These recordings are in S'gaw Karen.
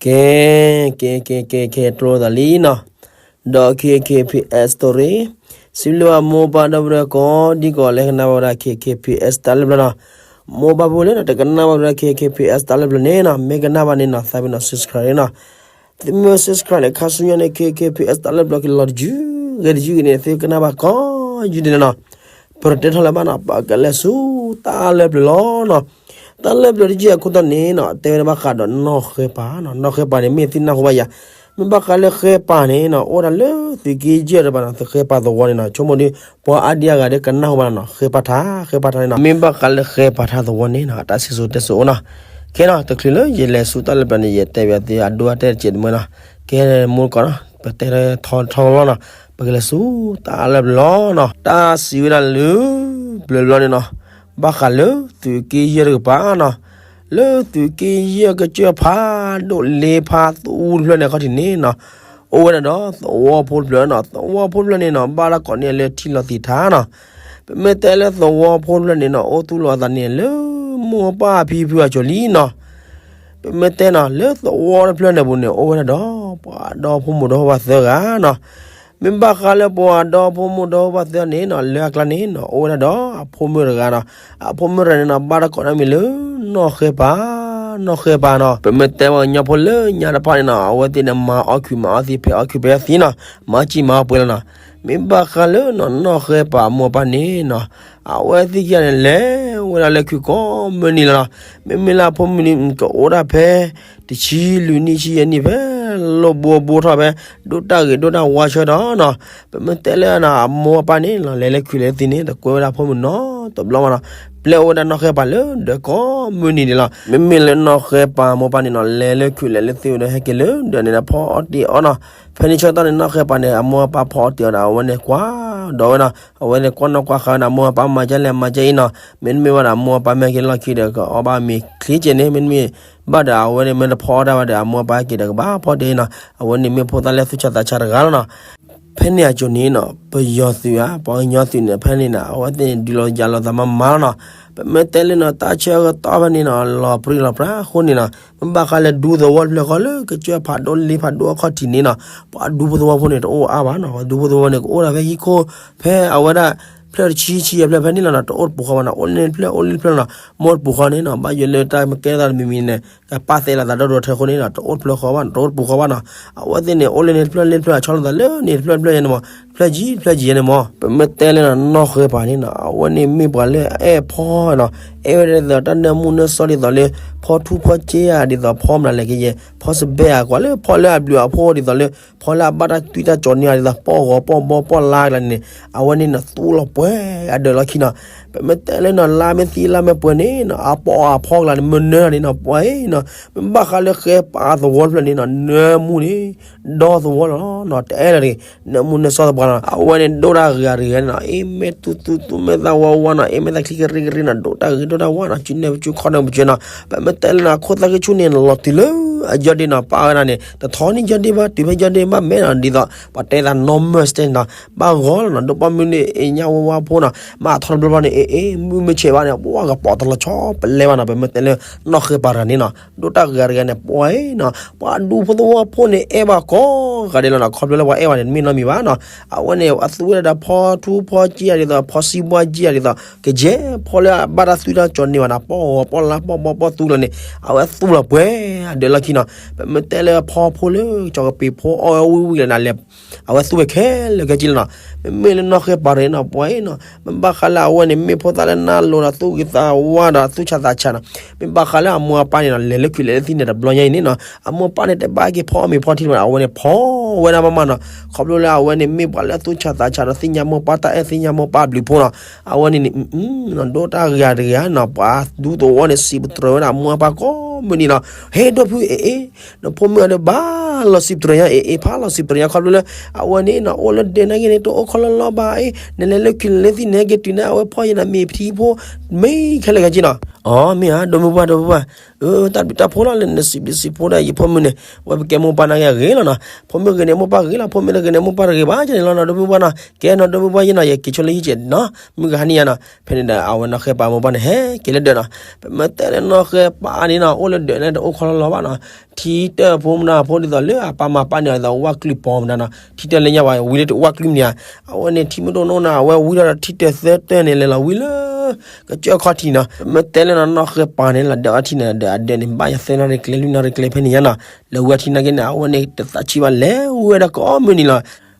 ကဲ, ကဲ ကဲ ကဲ ကဲ ကျိသးလံနီၤ, ဒီး K K P S story, စံးဘျုးဘၣ်မိၢ်ပၢ်ဒီပုၢ်ဝဲၢ်ကိးဒံကိးဂၤလၢကနၣ်ဘၣ်ဝဲဒၣ် K K P S တၢ်လၢပျၢၤနီၤ, မိၢ်ပၢ်ဖိလၢနီၤ တကနၣ်ဘၣ်ဝဲဒၣ် K K P S တၢ်လၢပျၢၤန့ၣ်နီၤ, မ့ၢ်ကနၣ်ဘၣ်န့ၣ်နီၤ သးပ့ၤနီၤ subscribe န့ၣ်နီၤ, သုမ့ၢ် subscribe န့ၣ် ခါဆူညါန့ၣ် K K P S တၢ်လၢပျၢၤကလီၤတယုၢ်, ဂဲၤတယုၢ်န့ၣ် သုကနၣ်ဘၣ်ကိးယုၢ်ဒ်န့ၣ်နီၤ, ပတတဲထီၣ်လၢၤဘၣ်နီၤ, ပကလဲၤဆူတၢ်လၢပျၢၤလီၤနီၤ. တၢ်လၢပျၢၤတယုၢ်အခိၣ်တီန့ၣ်နီၤ တဲဝဲဒၣ်ဘၣ်ဃးဒီးနီၢ်ဃဲပၤနီၤ, နီၢ်ဃဲပၤန့ၣ် မ့ၢ်သုနၢ်ဟူဘၣ်ယၤ, မ့ၢ်ဘၣ်ဃးလၢဃဲပၤန့ၣ်နီၤ အိၣ်ဝဲဒၣ်လၢသုးက့ယဲၢ်တကပၤနီၤ, သုးဃဲပၤသဝီန့ၣ်နီၤ, ဆိကမိၣ်ဒီး ပှၤအါဒံအါဂၤဒီးကနၢ်ဟူဘၣ်နီၤ, ဃဲပၤထါ, ဃဲပၤထါန့ၣ်နီၤ, မ့ၢ်ဘၣ်ဃးလၢဃဲပၤထါသဝီန့ၣ်နီၤ အတၢ်စံၣ်စိၤတဲစိၤအိၣ်နီၤ. ကဲနီၤ တချုးလၢယလဲၤဆူတၢ်လၢပျၢၤန့ၣ် ယတဲဘၣ်သုအဒိအတဲာ်တစဲးတမံၤနီၤ, ကဲမူကီးနီၤ ပတဲထီထီလီၤနီၤ, ပကလဲၤဆူတၢ်လၢပျၢၤလီၤနီၤ, တၢ်စံးဝဲဒၣ်လၢ ပျၢၤဘျီန့ၣ်နီၤ, ဘၣ်ဃးလၢသုးက့ယဲၢ်တကပၤနီၤ, လၢသုးက့ယဲၢ်ကစၢၢ်ဖးဒိၣ်လ့ဖးသူတဖျၢၣ်န့ၣ် အခီၣ်ထံးန့ၣ်နီၤ, အိၣ်ဝဲဒၣ်ဒီးသဝီဖိတဖျၢၣ်နီၤ, သဝီဖိတဖျၢၣ်န့ၣ်နီၤ ဘၣ်တၢ်ကိးန့ၢ်လၢထံလီၤသံးထါနီၤ. ပမ့ၢ်တဲလၢသဝီဖိတဖျၢၣ်န့ၣ်နီၤ အိၣ်သူၣ်လီၤအသးန့ၣ်လၢမိၢ်ပၢ်ဖံဖုအစိၤလံနီၤ. ပမ့ၢ်တဲနီၤ လၢသဝီတဖျၢၣ်န့ၣ်ပူၤန့ၣ် အိၣ်ဝဲဒၣ်ဒီး ပှၤဒီဖိမိၢ်ဒီဖိပၢ်သၢဂၤနီၤ. မ့ၢ်ဘၣ်ဃးလၢပှၤဒီဖိမိၢ်ဒီဖိပၢ်သၢဂၤန့ၣ်နီၤ လၢအကျါန့ၣ်နီၤ အိၣ်ဝဲဒၣ်ဒီးအဖိမုၣ်တဂၤနီၤ. အဖိမုၣ်တဂၤန့ၣ်နီၤ ဘၣ်တၢ်ကိးန့ၢ်မံၤလၢ နီၢ်ဃဲပၤ, နီၢ်ဃဲပၤနီၤ. ပမ့ၢ်တဲပှၤကညီဖိလၢညါတဖၣ်န့ၣ်နီၤ အဝဲသ့ၣ်န့ၣ် မၤအီၣ်ခုၣ်မၤအီၣ်သံ ဖဲးအီၣ်ခုၣ်ဖဲးအီၣ်သံနီၤ, မၤစံၣ်မၤအီၣ်ပှဲၤလီၤနီၤ. မ့ၢ်ဘၣ်ဃးလၢနီၢ်ဃဲပၤအမိၢ်အပၢ်န့ၣ်နီၤ အဝဲသ့ၣ်ခံဂၤန့ၣ် လဲၤဝဲဒၣ်လၢခုၣ်ကိးမုၢ်နံၤလီၤနီၤ. မ့မ့ၢ်လၢအဖိမုၣ်န့ၣ် ကအိၣ်ဒၣ်ဖဲ တဆံလွံၢ်နံၣ်ဆံယဲၢ်နံၣ်ဖဲ လိၣ်ဘိဘိထီၣ်ဖဲ ဒိၣ်တၢ်ဂ့ၤဒိၣ်တၢ်ဝါဆၢဒီးနီၤ. ပမ့ၢ်တဲလၢနီၤ အမိၢ်အပၢ်န့ၣ်နီၤ လဲၤလၢခုၣ်လဲၤလၢသံန့ၣ် တကွဲဝဲဒၣ်အဖိမုၣ်နီတဘျီဘၣ်နီၤ. ပျဲအိၣ်ဝဲဒၣ်နီၢ်ဃဲပၤလၢဒၢးကိးမုၢ်နံၤန့ၣ်လီၤ. မ့မ့ၢ်လၢနီၢ်ဃဲပၤအမိၢ်အပၢ်န့ၣ်နီၤ လဲၤလၢခုၣ်လဲၤလၢသံဝဲဒီး ဟဲက့ၤလၢဒၢးန့ၣ်ဒီး ဖီအီၣ်တ့ၢ်အီၣ်နီၤ. ဖဲန့ၣ်ဆၢကတီၢ်န့ၣ် နီၢ်ဃဲပၤန့ၣ် အမိၢ်အပၢ်ဖီအီၣ်တ့ၢ်အီၣ်ဒီး အဝဲန့ၣ်ကွၢ်ဒီးဝဲနီၤ. အဝဲန့ၣ်ကွၢ်နီၢ်ကွၢ်ဃာ်ဝဲဒီး အမိၢ်အပၢ်မၤကဲလဲၣ်မၤကဲအံၤနီၤ. မ့တမ့ၢ်ဘၣ်ဒီး အမိၢ်အပၢ်မ့ၢ်က့ၤလီၢ်ခံဒီး ကအီၣ်ဘၣ်မ့ၤချ့ကဲန့ၣ်, မ့တမ့ၢ်ဘၣ်ဒီး အဝဲန့ၣ်မ့ၢ်တဖီအီၣ်တၢ်ဘၣ်ဒီး အမိၢ်အပၢ်က့ၤဒီးကဘၣ်ဖီတ့ၢ်နီၤ. အဝဲန့ၣ်မ့ၢ်ဖိသၣ်လၢသူၣ်ဆါသးဆါတဂၤလီၤနီၤ. ဖဲန့ၣ်အစိၤန့ၣ်နီၤ ပယီၤသုးဧါ ပှၤကညီသုးန့ၣ် ဖဲန့ၣ်နီၤ အဝဲသ့ၣ်န့ၣ် ဒုးလီၤယၤလီၤသးမးမးလီၤနီၤ. ပမ့ၢ်တဲလၢနီၤ တၢ်ဆၢကတီၢ်ဖဲန့ၣ်နီၤ လီၤပြံလီၤပြါအဃိန့ၣ်နီၤ မ့ၢ်ဘၣ်ဃးလၢဒူသဝီတဖျၢၣ်ဃီလၢ ကစၢၢ်ဖးဒိၣ်လ့ဖးဒိၣ်အခီၣ်ထံးန့ၣ်နီၤ ပှၤဒူဖိသဝီဖိန့ၣ် တအိၣ်အါဘၣ်နီၤ. ပှၤဒူဖိသဝီန့ၣ် ကအိၣ်ဒၣ်ဖဲဟံၣ်ခိၣ် ဖဲအဝဲဒၣ် ဖျၢၣ်တဆံဆံယဲၢ်ဖျၢၣ်ဖဲန့ၣ်လီၤနီၤ တအိၣ်တပူၤဃီဘၣ်နီၤ. အိၣ်လၢန့ၣ်တဖျၢၣ်အိၣ်လၢန့ၣ်တဖျၢၣ်နီၤ မ့ၢ်တပူၤဃီန့ၣ်နီၤ ဘၣ်ယိၣ်လၢတၢ်မ့ၢ်ကဲထီၣ်သးတမံၤမံၤန့ၣ် ကပာ်သဲလီၤသးဒီဒိၣ်ထၢဃိန့ၣ်နီၤ တအိၣ်တဖျၢၣ်ဃီဘၣ်နီၤ တအိၣ်တပူၤဃီဘၣ်နီၤ. အဝဲသ့ၣ်န့ၣ် အိၣ်လၢန့ၣ်တဖျၢၣ်လၢတဖျၢၣ် ဆီလီၤသးလၢန့ၣ်တဖျၢၣ်တဖျၢၣ်ယဲန့ၣ်မး တဖျၢၣ်ယံၤတဖျၢၣ်ယံၤယဲန့ၣ်မး. ပမ့ၢ်တဲလၢနီၢ်ဃဲပၤန့ၣ်နီၤ အဝဲန့ၣ်မ့ၢ်ပှၤလၢအအဲၣ်ဖီနီၤ အဲၣ်ဝဲဒၣ်ဒ်သိးတၢ်နၢမူနၢဆှီဒ်သိးလၢ ဖီထူဖီက့ဧါ ဒ်သိးဖီမနုၤလဲၣ်ကယဲၢ် ဖီစဘဲဧါ ကွၢ်လၢဖီလၢအဘျုးအဖှိၣ်ဒ်သိးလၢ ဖီလၢအဘၣ်တၢ်သွံၣ်တၢ်ကၠီၤန့ၢ်ဧါ ဒ်သိးပီၢ်ဂီၤပီၢ်ဘီပီၢ်လါကျါန့ၣ် အဝဲန့ၣ်နီၤ သူလီၤပှဲၤအဒၢးလီၢ်ခံနီၤ. ပမ့ၢ်တဲလၢနီၤ လါမ့ၢ်သံလါမ့ၢ်ပှဲၤန့ၣ်နီၤ အပီၢ်အဖီကျါန့ၣ် မ့ၢ်နၢလီၤန့ၣ်နီၤ ပှၤအံၤနီၤ မ့ၢ်ဘၣ်ဃးလၢဃဲပၤသဝီတဖျၢၣ်န့ၣ်နီၤ နၢမူန့ၣ် ဒီသဝီလီၤနီၤ တအဲၣ်လီၤတဂ့ၤ နၢမူနၢဆှီသပှၢ်နီၤ အဝဲန့ၣ်ဒိၣ်တၢ်ဂ့ၤဂ့ၤန့ၣ်နီၤ အ့ၣ်မ့ၢ်သူသူသူမ့ၢ်သၣ်ဝါဝါနီၤ အ့ၣ်မ့ၢ်သၣ်ချံကရံကရံနီၤ ဒိၣ်တၢ်ဂ့ၤဒိၣ်တၢ်ဝါနီၤ စုနဲၣ်ပစုခီၣ်နဲၣ်ပစုနီၤ ပမ့ၢ်တဲလၢနီၤ ခိၣ်သၣ်ဃံဆူၣ်န့ၣ် လီၤတုၤလၢအယီၢ်ဒ့နီၤ ပာ်ဝဲဒၣ်န့ၣ် တထီန့ၢ်ယီၢ်ဒ့ဘၣ် တုၤဖဲယီၢ်ဒ့ဘၣ်မဲာ်နီၤ ဒ်သိး ပှၤတဲသး နီၢ်မၢၢ်စတဲနီၤ ဘၣ်ဂီၤလီၤနီၤ ဒိၣ်ပီၣ်မုၢ်န့ၣ် အ့ၣ်ညၣ်ဝါဝါဖိနီၤ မ့ၢ်အထီတဘျီဘျီန့ၣ် အ့ၣ်အ့ၣ် မုၢ်မ့ၢ်ဆဲးဘၣ်န့ၣ် ပှၤကပိာ်တလီၤဆီပလဲဘၣ်နီၤ ပမ့ၢ်တဲလၢ နီၢ်ဃဲပၤတဂၤန့ၣ်နီၤ ဒိၣ်တၢ်ဂ့ၤဂ့ၤန့ၣ် ပှၤအံၤနီၤ ပှၤဒူဖိသဝီဖိန့ၣ် အဲၣ်ဘၣ်ကိးဂၤဒဲးလီၤနီၤ ခီဖျိလၢပှၤအဲၣ်ဘၣ်န့ၣ် တမ့ၢ်နီတမံၤဘၣ်နီၤ အဝဲန့ၣ် အသူဝဲဒၣ်ဒီးဖီထူဖီက့ဧါဒ်သိး ဖီစံးဘှါက့ဧါဒ်သိး ကယဲၢ်ဖီလၢအဘၣ်တၢ်သွံၣ်တၢ်ကၠီၤန့ၢ်ဘၣ်နီၤ ပီၢ်ဂီၤပီၢ်လါပီၢ်ဘီပီၢ်သူကျါန့ၣ် အဝဲသူလီၤပှဲၤအဒၢးလီၢ်ခံနီၤ ပမ့ၢ်တဲလၢဖီဖိလၢ ကၠီၤကပ့ၤဖိအီၣ်ဝဲဝံၣ်ဝံၣ်လၢနၤလဲၣ် အဝဲသူဝဲခဲလၢာ်ခဲဆ့လီၤနီၤ မ့မ့ၢ်လၢနီၢ်ဃဲပၤတဂၤနီၤ ပှၤအံၤနီၤ မ့ၢ်ဘၣ်ဃးလၢအဝဲန့ၣ်မ့ၢ်ဖိသၣ်လၢနၢ်လိၤဒီးသူၣ်ဂ့ၤသးဝါဒီးသူၣ်ဆါသးဆါနီၤ မ့ၢ်ဘၣ်ဃးလၢအမိၢ်အပၢ်န့ၣ်နီၤ လဲၤလၢခုၣ်လဲၤလၢသံန့ၣ်တဘျီညါအံၤန့ၣ်နီၤ အမိၢ်အပၢ်န့ၣ် တဘၣ်က့ၤဖီအီၣ်မ့ၤဖီထံလၢၤဘၣ်နီၤ အဝဲန့ၣ်ဖီဝဲဒၣ်မးမးနီၤ ခီဖျိလၢအဝဲန့ၣ်မ့ၢ်ပှၤလၢအသူၣ်ဆါသးဆါဒီးသ့ၣ်ညါမိၢ်ပၢ်တၢ်အဲၣ်သ့ၣ်ညါမိၢ်ပၢ်အဘျုးအဖှိၣ်နီၤ အဝဲန့ၣ်န့ၣ် ဒိၣ်တၢ်ဂ့ၤတဂ့ၤနီၤ ပှၤဒူသဝီန့ၣ် စံးပတြၢၤဝဲဒၣ်အမိၢ်အပၢ်ကိးမုၢ်နံၤနီၤ ဟဲဒိၣ်ဖုအ့ၣ်အ့ၣ် နဖိမုၣ်အဒိးဘၣ်လီၤစံးပတြၢၤညါအ့ၣ်အ့ၣ် ဖးလီၤစံးပတြၢၤညါခီဖျိလၢ အဝဲန့ၣ်နီၤ အိၣ်လၢဒဲးနာ်က့န့ၣ် တအိၣ်ခီလီၤလီၤဘၣ်အ့ၣ် နလဲၤလၢခုၣ်လဲၤလၢသံန့ၣ် ဟဲက့ၤတုၤန့ၣ် အဝဲဖီယဲနၤမ့ၤဖံဖိ မ့ၢ်ခဲလၢာ်ခဲဆ့နီၤ အီ မ့ၢ်ဧါ ဒိၣ်မုၢ်ပှၢ် ဒိၣ်မုၢ်ပှၢ်, အၢ တၢ်ဘျုးတၢ်ဖှိၣ်လီၤ လၢနစံးဘျုးစံးဖှိၣ်ဒီးယဖိမုၣ်န့ၣ်, ဝဲပကဲမိၢ်ပၢ်နာ်က့ဂ့ၤလီၤနီၤ, ဖိမုၣ်ဂ့ၤန့ၣ်မိၢ်ပၢ်ဂ့ၤလီၤ, ဖိမုၣ်တဂ့ၤန့ၣ်မိၢ်ပၢ်တဂ့ၤဘၣ် ကန့ၣ်လီၤနီၤ, ဒိၣ်မုၢ်ပှၢ်နီၤ, ကဲနီၤ ဒိၣ်မုၢ်ပှၢ်ယဲနီၤ, ယက့ၤဆိလၢဟံၣ်ကဲးနီၤ, မုၢ်ဂၤဟါန့ၣ်ယါနီၤ, ဖဲန့ၣ်ဒီး အဝဲနီၢ်ဃဲပၤမိၢ်ပၢ်န့ၣ် ဟဲက့ၤလၢဒၢးနီၤ, ပမ့ၢ်တဲလၢနီၢ်ဃဲပၤန့ၣ်နီၤ အိၣ်လၢဒၢးန့ၣ်တအိၣ်ခီလီၤလီၤဘၣ်နီၤ, ထံတၢၢ်ဖိမနုၤဖိဒ်သိးလၢအပၢ်မၤပၢ်န့ၣ် အဝဲကွၢ်ကျုးပီၤမနုၤနီၤ, ထံတၢၢ်လၢညါဝဲဝံၤလၢတအိၣ်ကွၢ်ကျုးမနုၤဧါ, အဝဲန့ၣ်ထံမ့ၢ်တအိၣ်နီၢ်နီၤ အဝဲဝံၤဒီးထံတၢၢ်သၢတၢၢ်န့ၣ် လဲၤလီၤဝံၤလၢ ကစၢၢ်ခီၣ်ထံးနီၤ, ပမ့ၢ်တဲလၢနီၢ်နီၢ်ဃဲပၤန့ၣ် လီၤဒၢးအီထံန့ၣ်ဒီး အဒၢးန့ၣ် ဘၣ်ယၤသၢနီၣ်တကျဲလွံၢ်နီၣ်တကျဲဖဲန့ၣ်ညါနီၤ, လဲၤဝံၤအထံနာ်က့န့ၣ် အဝဲန့ၣ်တသးဆံးဘၣ် လဲၤဝံၤဝဲဒၣ်ကိးမုၢ်နံၤလီၤ,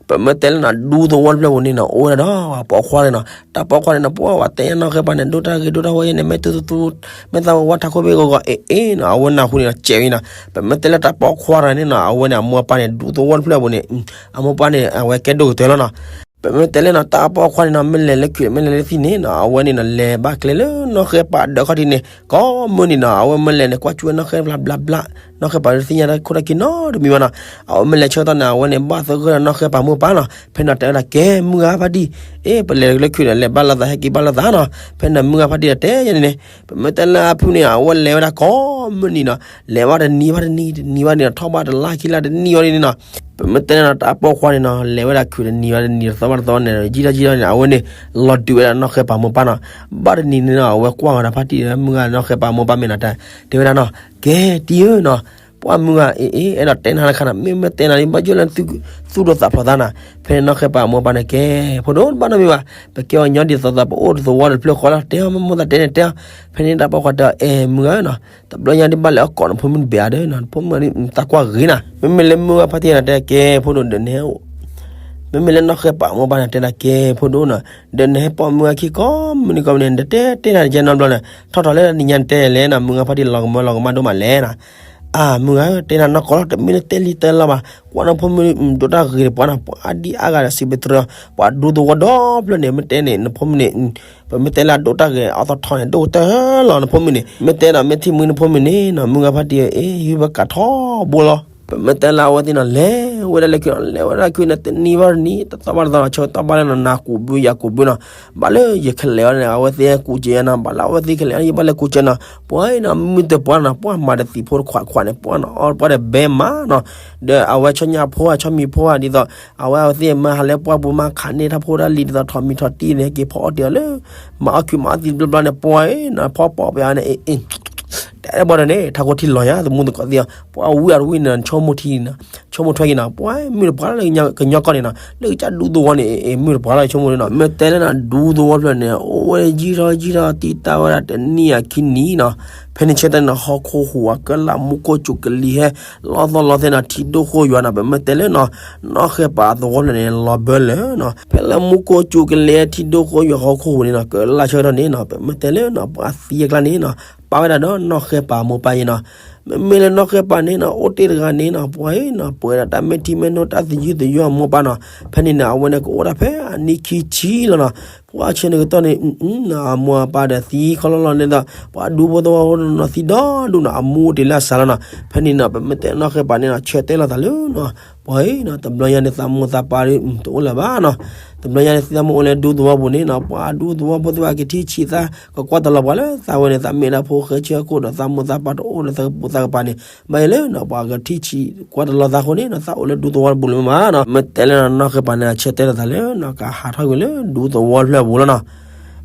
ပမ့ၢ်တဲလၢနီၤ ဒူသဝီတဖျၢၣ်ပူၤန့ၣ်နီၤ အိၣ်ဝဲဒၣ်ဒီး ပိာ်ခွါန့ၣ်နီၤ, တၢ်ပိာ်ခွါန့ၣ်နီၤ ပှၤဝဲတဲညါနီၢ်ဃဲပၤန့ၣ် ဒိၣ်တၢ်ဂ့ၤဒိၣ်တၢ်ဝါယဲန့ၣ် မ့ၢ်သူသူသူ မ့ၢ်သးဝဲဝါထးခိၣ်ဘ့ၣ်ဂီၤဂီၤ အ့ၣ်အ့ၣ်နီၤ, အဝဲနၢ်ဟူန့ၣ်နီၤ ကဲးဝံၤနီၤ, ပမ့ၢ်တဲလၢတၢ်ပိာ်ခွါတဂၤန့ၣ်နီၤ အဝဲန့ၣ်အမိၢ်အပၢ်န့ၣ် ဒူသဝီတဖျၢၣ်ပူၤန့ၣ် အမိၢ်ပၢ်န့ၣ် အဝဲကဲဒိၣ်ကတၢၢ်လီၤနီၤ, ပမ့ၢ်တဲလၢနီၤ တၢ်ပိာ်ခွါန့ၣ်နီၤ မ့ၢ်လဲၤလၢခုး မ့ၢ်လဲၤလၢသံၣ်န့ၣ်နီၤ အဝဲန့ၣ်နီၤ လဲၤဘၣ်ကျဲလၢနီၢ်ဃဲပၤဒၢးခီၣ်ထံးန့ၣ် ကိးမုၢ်နံၤနီၤ, အဝဲမ့ၢ်လဲၤန့ၣ် ကွၢ်ကၠူဝဲနီၢ်ဃဲပၤဘျါဘျါ, နီၢ်ဃဲပၤတသ့ၣ်ညါတၢ်ခိၣ်တၢ်ခံနီတမံၤဘၣ်နီၤ, အဝဲမ့ၢ်လဲၤဆၢကတီၢ်န့ၣ် အဝဲန့ၣ် ဘၣ်သဂၢၢ်ဒီးနီၢ်ဃဲပၤမိၢ်ပၢ်နီၤ, ဖဲန့ၣ်တဲဝဲဒၣ် ကဲ မုၢ်ဂၤဖါတံၢ်, အ့ၣ် ပလဲၤလၢခုးဒီး လဲၤဘၣ်လိာ်သး ဟဲက့ၤဘၣ်လိာ်သးနီၤ, ဖဲန့ၣ်မုၢ်ဂၤဖါတံၢ်တဲယဲန့ၣ်န့ၣ်, ပမ့ၢ်တဲလၢအဖုန့ၣ် အဝဲလဲၤဝဲဒၣ်ကိးမုၢ်နံၤနီၤ, လဲၤဘၣ်တနံၤဘၣ်တနံၤ တနံၤဘၣ်တနံၤနီၤ ထီၣ်ဘၣ်တလါခံလါတနံၣ်ဝဲဒၣ်န့ၣ်နီၤ, ပမ့ၢ်တဲလၢနီၤ တၢ်ပိာ်ခွါန့ၣ်နီၤ လဲၤဝဲဒၣ်ခုးတနံၤဘၣ်တနံၤ တသီဘၣ်တသီန့ၣ် ယံာ်ထီၣ်ယံာ်ထီၣ်န့ၣ် အဝဲန့ၣ် လီၤဒုးဝဲဒၣ်နီၢ်ဃဲပၤမိၢ်ပၢ်နီၤ, ဘၣ်တနံၤန့ၣ်နီၤ အဝဲကွၢ်ဝဲဒၣ်ဖါတံၢ်ဒီးမုၢ်ဂၤနီၢ်ဃဲပၤမိၢ်ပၢ်မ့ၢ်နီၤ တဲဝဲဒၣ်နီၤ, ကဲတံၢ်ဧၢနီၤ, ပှၢ်မုၢ်ဂၤ အ့ၣ်အ့ၣ် အဲၣ်ဒိးတဲနၤတခါနီၤ, မ့ၢ်မ့ၢ်တဲနၤဒ်ဘၣ်ယိၣ်လၢသူၣ်ဒိၣ်သးဖျိးသးနီၤ, ဖဲန့ၣ်နီၢ်ဃဲပၤမိၢ်ပၢ်န့ၣ် ကဲ ဖိဒိၣ်တဘၣ်နီတမံၤဘၣ်, ပကဲအီၤညီဒ်သိးသိး ပအိၣ်တသဝီတဖျၢၣ်ဃီလီၤ တဲအီၤ မ့ၢ်မိၢ်သးတဲန့ၣ်တဲအီၤ, ဖဲန့ၣ်တၢ်ပိာ်ခွါတဲအီၤ အဲၣ်မုၢ်ဂၤနီၤ, တဘျီညါဒ်ဘၣ်လဲၤအီၣ်ကိးနဖိမုၣ်တဘ့ၣ်ဧါဒီး နဖိမုၣ်ဂၤဒ် သးကွၢ်ဂ့ၤနီၤ, မ့မ့ၢ်လၢမုၢ်ဂၤဖါတံၢ်န့ၣ်တဲ ကဲဖိဒိၣ်ဒီးနဟဲ မ့မ့ၢ်လၢနီၢ်ဃဲပၤမိၢ်ပၢ်န့ၣ် တဲဒၣ်ကဲဖိဒိၣ်နီၤ, ဒီးနဟဲပိာ်မုၢ်ဂၤခံကိးမုၢ်နံၤကိးမုၢ်နံၤ နတတဲတဲနၤတကဲနီတဘျီန့ၣ် ထီၣ်ထီၣ်လၢနညါနတဲလဲၣ်နီၤ, မုၢ်ဂၤဖါတံၢ်လီၤကမၢလီၤကမၣ်ဒိၣ်မးလဲၣ်နီၤ, အၢ မုၢ်ဂၤဧၢ တဲနၤနီၢ်ကီၢ်လီၤ တမ့ၢ်လၢတဲလံတဲလီဘၣ်, ကွၢ်နဖိမုၣ်ဒိၣ်တၢ်ဂ့ၤန့ၣ် ပှၤနီၤ ပှၤအါဒံအါဂၤဒီးစံးပတြၢၤ ပှၤဒူသဝီဒီဖျၢၣ်န့ၣ် မ့ၢ်တဲန့ၣ် နဖိမုၣ်န့ၣ် ပမ့ၢ်တဲလၢအဒိၣ်တၢ်ဂ့ၤအသီထီန့ၣ် ဒိၣ်ကတၢၢ်လီၤ နဖိမုၣ်န့ၣ် မ့ၢ်တဲဒီးမ့ၢ်ထံၣ်မှံနဖိမုၣ်န့ၣ်နီၤ မုၢ်ဂၤဖါတံၢ်အ့ၣ် ဟံၣ်ဘၣ်ကးထီဘိလီၤ, ပမ့ၢ်တဲလၢအဝဲသ့ၣ်နီၤ လဲၤဝဲဒၣ်လၢခုးနီၤ လဲၤဝဲဒၣ်ခုးန့ၣ် တနံၤဘၣ်တနံၤ တသီဘၣ်တသီနီၤ ဆၢကတီၢ်ဘၣ်လၢနီၤ နၤကူးဘုယၤကူးဘုနီၤ ဘၣ်လၢယခဲလၢာ်အီၤန့ၣ် အဝဲသ့ၣ်ကူးက့ၤယၤနီၤ ဘၣ်လၢအဝဲသ့ၣ်ခဲလၢာ်အီၤ ယဘၣ်လဲၤကူးက့ၤနီၤ ပှၤအံၤနီၤ မုၢ်တပှၢ်နီၤ ပှၢ်မၤတသံးဖိတခွးခွးန့ၣ် ပှၢ်နီၤ အီၣ်ပှၢ်ဒီးဘဲမးနီၤ ဒီးအဝဲဆီညၣ်ဖိဧါ ဆီမံၤဖိဧါ ဒ်သိး အဝဲအဝဲသ့ၣ်မၤဟးလၢပှၢ်ပူၤမၤခးန့ၢ်တၢ်ဖိတၢ်လံၤ ဒ်သိးထီးမံၤထီးတံၢ်န့ၣ် က့ၤဖီအီၣ်တ့ၢ်အီၤလၢ မၤအီၣ်ခုးမၤအီၣ်သံတဘျီဘျီန့ၣ် ပှၤအံၤနီၤ ဖီပီၣ်ပယါန့ၣ် အ့ၣ် တဲဘၣ်ဒီးန့ၣ် ထးခိၣ်ထံလီၤညါ သမူသကိးသ့ၣ်အီၤ ပှၤဝံအီၤတဝံန့ၣ် ဆိကမိၣ်ထံန့ၣ်နီၤ ဆိကမိၣ်ထွဲက့ၤနီၤ ပှၤမုၢ်တပှၢ်လၢကညီကီၢ်န့ၣ်နီၤ လၢကစၢ်ဒူသဝီန့ၣ် အ့ၣ် မုၢ်တပှၢ်လၢဆိကမိၣ်န့ၣ်နီၤ မ့ၢ်တဲလၢနၤ ဒူသဝီဖျၢၣ်န့ၣ် အိၣ်ဝဲယံာ်ထီၣ်ယံာ်ထီၣ် တံၢ်တၢ်ဝဲဒၣ်တနံၣ်အခံနံၣ်နီၤ ဖဲန့ၣ်ဆၢတဲာ်နီၤ ဟီၣ်ခိၣ်ဟူးဝးကလၢ် မူခိၣ်စူၤကလံၤဟဲ လီသီလီသဲနီၤ ထံဒိၣ်ဃိယွၤနီၤ ပမ့ၢ်တဲလၢနီၤ နီၢ်ဃဲပၤသဝီဖျၢၣ်န့ၣ် လီၤဘၢလၢာ်နီၤ ဖဲလၢမူခိၣ်စူၤကလံၤဟဲ ထံဒိၣ်ဃိယွၤ ဟီၣ်ခိၣ်ဟူးန့ၣ်နီၤ ကလၢ်ဆၢကတီၢ်န့ၣ်နီၤ ပမ့ၢ်တဲလၢနီၤ ပှၤသံအကျါန့ၣ်နီၤ ပာ်ဝဲဒၣ်ဒီးနီၢ်ဃဲပၤမိၢ်ပၢ်အံၤနီၤ မ့မ့ၢ်လၢနီၢ်ဃဲပၤန့ၣ်နီၤ အိၣ်တ့ၢ်တဂၤန့ၣ်နီၤ ပှၤအံၤနီၤ ပှဲၤဒၣ်တၢ်မဲာ်ထံမဲာ်နိ တၢ်သယုၢ်သယီအမိၢ်ပၢ်နီၤ ဖဲန့ၣ်န့ၣ် အဝဲန့ၣ်ကအိၣ်ဒၣ်ဖဲအနံၣ်ခံဆံလီၤနီၤ ပှၤဆၢန့ၣ်ကတီၢ်န့ၣ် အမိၢ်အပၢ်ဒီးသံခီလီၤလီၤန့ၣ်ဒီး ပှၤဒူဖိသဝီဖိနီၤ သံဒီဒူၣ်နီၤ အမူတ့ၢ်လၢအစှၤလီၤနီၤ ဖဲန့ၣ်နီၤ ပမ့ၢ်တဲနီၢ်ဃဲပၤန့ၣ်နီၤ ဆၢတဲာ်လိာ်သးလၢနီၤ ပှၤအံၤနီၤ တဘျီညါန့ၣ် သးမိၢ်သးပၢ်တအိၣ်လၢၤဘၣ်နီၤ တဘျီညါန့ၣ် သးမိၢ်အိၣ်လၢဒူသဝီပူၤန့ၣ်နီၤ ပှၤဒူသဝီဖိသ့ၣ်တဖၣ်ကထံၣ်ဆံးသး ကကွၢ်တလီၤပှၤလၢသးဝဲန့ၣ် သးမ့ၢ်ဒၣ်ဖိဃဲဆၢခိၣ်ဒီး သးမိၢ်သးပၢ်တအိၣ်လၢသးကပူၤသးကပၤန့ၣ် ဘၣ်ယဲလၢနီၤ ပှၤကထံၣ်ဆံးကွၢ်တလီၤသးအဃိန့ၣ်နီၤ သးအိၣ်လၢဒူသဝီတပူၤလၢၤမးနီၤ မ့ၢ်တဲလၢနီၢ်ဃဲပၤန့ၣ် ဆၢတဲာ်လိာ်သးလၢနီၤ ကဟးထီၣ်ကွံာ်လၢဒူသဝီဖျၢၣ်ပူၤလီၤနီၤ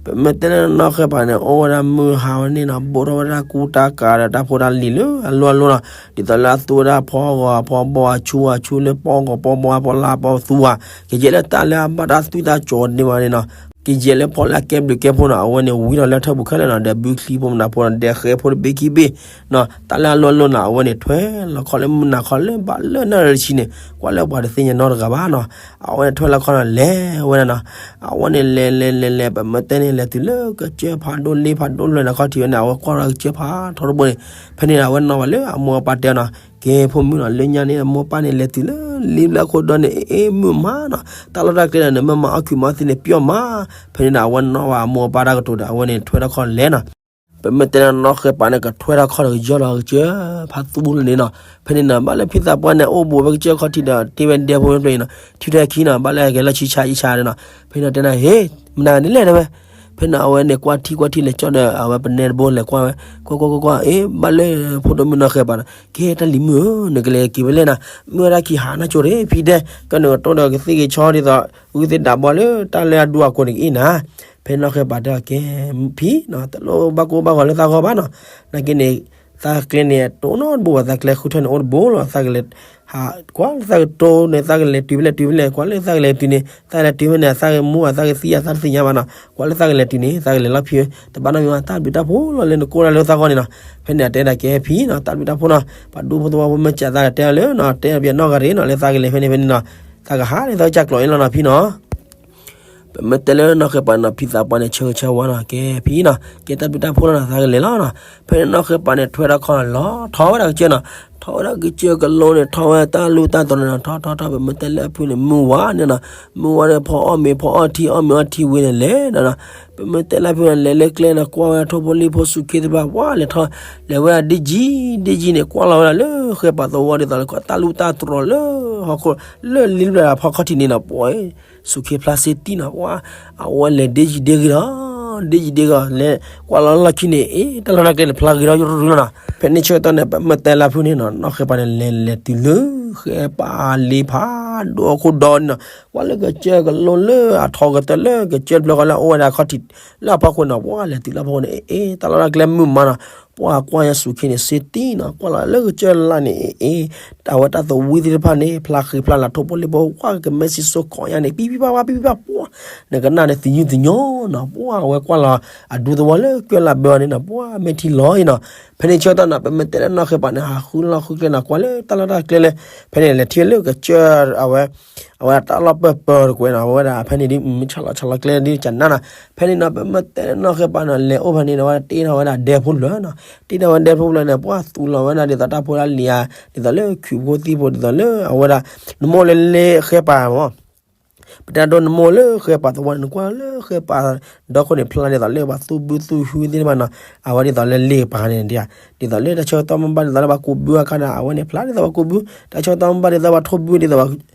ပမ့ၢ်တဲလၢနီၢ်ဃဲပၤန့ၣ် အိၣ်ဝဲဒၣ်မုၢ်ဟါဝဲန့ၣ်နီၤ ဘိးထီၣ်ဝဲဒၣ်ကူတၢ်ကၤဒီးတၢ်ဖိတၢ်လံၤလၢအလိၣ်အလိၣ်နီၤ ဒ်သိးလၢအသူဝဲဒၣ်ဖီဂီၤဖီဘီအဆူအဆူလၢပီၢ်ဂီၤပီၢ်ဘီဖီလာ်ပီၢ်သူဧါ ကယဲၢ်လၢတၢ်လၢအဘၣ်တၢ်သွံၣ်တၢ်စီၤဒ်မးန့ၣ်နီၤ ကယဲၢ်လၢဖီလၢအကဲဘျုးကဲဖှိၣ်နီၤ အဝဲန့ၣ်ဝံထီၣ်လၢထၢၣ်ပူၤခဲလၢာ်နီၤ ဒီးဘုချံဖိမနုၤဖိနီၤ ဒဲးဃဲဖိတဘ့ၣ်ခံဘ့ၣ်နီၤ တၢ်လၢအလိၣ်အလိၣ်နီၤ အဝဲန့ၣ်ထွဲလီၤခီလၢမုၢ်နၤခီလၢဘၣ်လၢနၣ်ရံၣ်တဆံန့ၣ် ကွၢ်လၢပှၤတသ့ၣ်ညါနီတဂၤဘၣ်နီၤ အဝဲန့ၣ်ထွဲလီၤခီနီၤ လဲၤဝဲဒၣ်နီၤ အဝဲန့ၣ်လဲၤလဲၤလဲၤလဲၤ ပမ့ၢ်တဲန့ၣ် လဲၤတုၤလၢကစၢၢ်ဖးဒိၣ်လ့ဖးဒိၣ်ဖျၢၣ်န့ၣ်ခီထံးဝဲန့ၣ် အဝဲကွၢ်ဒီးကစၢၢ်ဖးထီတဘိန့ၣ် ဖဲန့ၣ်အဝဲနီၣ်ဘၣ်လၢအမိၢ်အပၢ်တဲအီၤနီၤ ကဲဖိမုၣ်နီၤ လၢညါန့ၣ် အမိၢ်ပၢ်န့ၣ် လဲၤတုၤလၢလ့ဘျၢခိၣ်ဒီန့ၣ် အ့ၣ်မုၢ်မးနီၤ တၢ်လီၢ်တၢ်ကျဲန့ၣ် နမ့ၢ်မၤအီၣ်ခုးမၤအီၣ်သံန့ၣ် ပျီမး ဖဲန့ၣ်ဒီး အဝဲနီၣ်ဘၣ်အမိၢ်အပၢ်တၢ်ကတိၤဒီး အဝဲန့ၣ်ထွဲထီၣ်ခီလဲၤနီၤ ပမ့ၢ်တဲနီၣ်ဃဲပၤန့ၣ် ကထွဲထီၣ်ခီဒီးကယီၢ်လီၤကစၢၢ်ဖးသူလၢန့ၣ်နီၤ ဖဲန့ၣ်နီၤ ဘၣ်လၢဖံသးပှၢ်န့ၣ် အိၣ်ဘူးဝဲကစၢၢ်ခီၣ်ထံးဒီး တ့ဝဲဒဲဖိဖျၢၣ်အံၤနီၤ ထံထဲခံနီၤ ဘၣ်လၢကဲလီၢ်ဆံဆါအံဆါဒီးနီၤ ဖဲန့ၣ်တဲနၤ ဟ့ၣ် မနၤန့ၣ်လဲၣ်တဲဝဲ ဖဲန့ၣ်အဝဲန့ၣ်ကွၢ်ထံကွၢ်ထံလဲၤကၠီဒီး အဝဲပနဲတဘိလဲၤကွၢ်ဝဲ, ကွၢ်ကွၢ်ကွၢ်ကွၢ် အ့ ဘၣ်လၢဖိဒိၣ်မုၣ်နီၢ်ဃဲၤပၤနီၤ, ကဲတၢ်လံၤမုၣ်ဧၢ, နကလဲၤက့ၤဖဲလဲၣ်နီၤ, မုၢ်ဝဲဒၣ်ခံဟးနီၢ်ကၠိတ့ၢ် ဖံတဲ, ကနကတိၢ်ဒီးကသ့ၣ်က့ၤဆီဒ်သိး ဂုၢ်သ့ၣ်ဒးဘီလၢတၢ်လၢအဒူအကိးန့ၣ်ကအ့ၣ်နၤ, ဖဲနီၢ်ဃဲၤပၤတဲအီၤ ကဲ ဖံနီၤ, တလိၣ်ဘၣ်ကိၢ်ဘၣ်ဂီၤလၢသးဂီၢ်ဘၣ်နီၤ, နာ်က့န့ၣ် သးကျဲန့ၣ် တအိၣ်နီတဘိဘၣ်, သးကျဲဃုထၢၣ်န့ၣ်အိၣ်တဘိလီၤ, သးကလဲၤ ဟးကွၢ်လၢသးကတိၢ်န့ၣ် သးကလဲၤတုၤဖဲလဲၣ်တုၤဖဲလဲၣ်, ကွၢ်လၢသးကလဲၤတုၤန့ၣ် သးလဲၤတုၤဖဲန့ၣ် သးကမူအသးကသံအသးတသ့ၣ်ညါဘၣ်နီၤ, ကွၢ်လၢသးကလဲၤတုၤန့ၣ် သးကလဲၤလီၢ်ခံ, တဘၣ်နီတမံၤဘၣ်, တၢ်ဘျုးတၢ်ဖှိၣ်လီၤလၢနကိးတၢ်လၢသးဂီၢ်န့ၣ်နီၤ, ဖဲန့ၣ်အတဲဒၣ်ကဲဖံနီၤ, တၢ်ဘျုးတၢ်ဖှိၣ်နီၤ, ပှၤဒူဖိသဝီဖိမ့ၢ်စံးသးကတဲအီၤလၢနီၤ, တဲအီၤပနီၢ်ဂၤရ့ၣ်နီၤ, လၢသးကလဲၤဖဲန့ၣ်ဖဲန့ၣ်နီၤ, သးကဟးလၢသးကစၢ်ကျိးအံၤလီၤနီၤဖံနီၤ ပမ့ၢ်တဲလၢနီၢ်ဃဲၤပၤန့ၣ်နီၤ, ဖံသးပှၢ်န့ၣ် ဆၢဂ့ၤဆၢဝါနီၤ, ကဲဖံနီၤ, ကဲတၢ်ဘျုးတၢ်ဖှိၣ်လီၤနီၤ, သးကလဲၤလီၤနီၤ, ဖဲန့ၣ်နီၢ်ဃဲၤပၤန့ၣ် ထွဲထီၣ်ခီၣ်လီၤ, ထီၣ်ဝဲဒၣ်ကစၢၢ်နီၤ, ထီၣ်ဝဲဒၣ်ကစၢၢ်ကလိန့ၣ် ထီၣ်ဝဲတၢ်လူၢ်တၢ်တြီၤန့ၣ်နီၤ, ထီၣ်ထီၣ်ထီၣ် ပမ့ၢ်တဲလၢအဖုန့ၣ် မုၢ်ဝါန့ၣ်နီၤ, မုၢ်ဝါန့ၣ် ဖီအီၣ်မ့ၤ ဖီအီၣ်ထံ အီၣ်မ့ၤအီထံဝံၤန့ၣ် လဲၤဒီးနီၤ, ပမ့ၢ်တဲလၢအဖုန့ၣ် လဲၤလၢကျဲနီၤ, ကွၢ်ဝဲထိၣ်ဖိလံၣ်ဖိစူးခ့သ့ၣ်တဖၣ် ပှၤလဲၤထီၣ် လဲၤဝဲဒၣ်ဒ့ကၠံ ဒ့ကၠံန့ၣ် ကွၢ်လီၤဝဲဒၣ်လၢဃဲၤပၤသဝီဒ်သိးလၢ တၢ်လူၢ်တၢ်တြီၤလၢဟီၣ်ခိၣ် လၢလံာ်ဘျၢၣ်ဖီခီၣ်ထံးန့ၣ်နီၤ, ပှၤ စူးခ့ဖျါစ့တံၢ်နီၤ, ပှၤ အဝဲလဲၤဒ့ယံၤဒ့ဂ့ၤဒီး ဒ့ယံၤဒ့ဂ့ၤ လဲၤကွၢ်လီၤလီၢ်ခံန့ၣ် အ့ တၢ်လီၢ်တၢ်ကျဲန့ၣ် ဖျါဂ့ၤထီၣ်ရုရုလီၤနီၤ, ဖဲန့ၣ်ဆၢကတီၢ်န့ၣ် ပမ့ၢ်တဲလၢဖုန့ၣ်နီၤ, နီၢ်ဃဲၤပၤန့ၣ် လဲၤလဲၤတုၤလၢ ဃဲၤပၤလ့ဖးဒိၣ်အခိၣ်ဒီန့ၣ်နီၤ, ကွၢ်လၢကစၢၢ်ကလိလၢအထီကတၢၢ်လၢကစၢၢ်တဖျၢၣ်ဃီလၢ အအိၣ်ဝဲဒၣ်ခီၣ်ထံးလၢအဖီခိၣ်နီၤ, ပှၤလဲၤတုၤလၢအဖီခိၣ်န့ၣ် အ့ တၢ်လီၢ်တၢ်ကျဲမုာ်မးနီၤ, ပှၤကွၢ်ညါစူးခ့န့ၣ် စ့တံၢ်နီၤ, ကွၢ်လီၤလၢကစၢၢ်လၢ်န့ၣ် အ့ အဝဲတၢ်သဝံသ့ၣ်တဖၣ်န့ၣ် ဖျါဃံဖျါလၤ ထိၣ်ဖိလံၣ်ဖိ ကွၢ်ကမဲစံၣ်စိခိးညါန့ၣ် ပံပံပၤပၤ ပံပံပၤ ပှၤ နကနၣ်န့ၣ် သညူသညိနီၤ, ပှၤအဝဲကွၢ်လီၤအဒူသဝီလၢကၢၢ်လၢ်ဘၢအီၤန့ၣ်နီၤ, ပှၤမ့ၢ်ထံလီၤအံၤနီၤ, ဖဲန့ၣ်ဆၢကတီၢ်နီၤ ပမ့ၢ်တဲလၢနီၢ်ဃဲၤပၤန့ၣ် ဟးဃုလီၢ်ဃုကျဲနီၤ, ကွၢ်လၢတၢ်လီၢ်တၢ်ကျဲလၢ ဖဲန့ၣ်လဲၤထံၣ်လၢကစၢၢ်အဝဲ အဝဲဒၣ်တၢ်လီၢ်ပၢၢ်ပၢၢ်တကွဲးနီၤ, အဝဲဒၣ်ဖဲန့ၣ်ဒ်မ့ၢ်ဆၣ်လီၤဆၣ်လီၤကျဲဒ်ကနၣ်နီၤ, ဖဲန့ၣ်နီၤ ပမ့ၢ်တဲလၢနီၢ်ဃဲၤပၤနီၤ လဲၤအိၣ်ဖဲန့ၣ်နီၤ ဝဲဒၣ်တ့ထီၣ်ဝဲဒၣ်ဒဲဖိလၢာ်နီၤ, တ့ထီၣ်ဝဲဒဲဖိလၢာ်န့ၣ် ပှၤသူလီၤဝဲဒၣ်ဒ်သိးတၢ်ဖိတၢ်လံၤဧါ, ဒ်သိးလၢခုးဖိသံၣ်ဖိ ဒ်သိးလၢအဝဲဒၣ် နမိၢ်လၢလ့ဃဲၤပၤမး ပတဲဒိနမိၢ်လၢဃဲၤပၤသဝီန့ၣ် နကွၢ်လၢဃဲၤပၤဒီခိၣ်န့ၣ် ဖျါဒ်သိးလၢပှၤသူဘုသူဟုသ့ၣ်တဖၣ်နီၤ, အဝဲဒ်သိးလၢလ့ပၤန့ၣ်ဒ်, ဒ်သိးလၢတၢ်ဆၢကတီၢ်မ့ၢ်ဘၣ်ဒ်သိးလၢပှၤကူးဘုအခါန့ၣ် အဝဲန့ၣ်ဖျါဒ်သိးပှၤကူးဘု, တၢ်ဆၢကတီၢ်မ့ၢ်ဘၣ်ဒ်သိးပှၤထိၣ်ဘုဒ်သိး ဒ်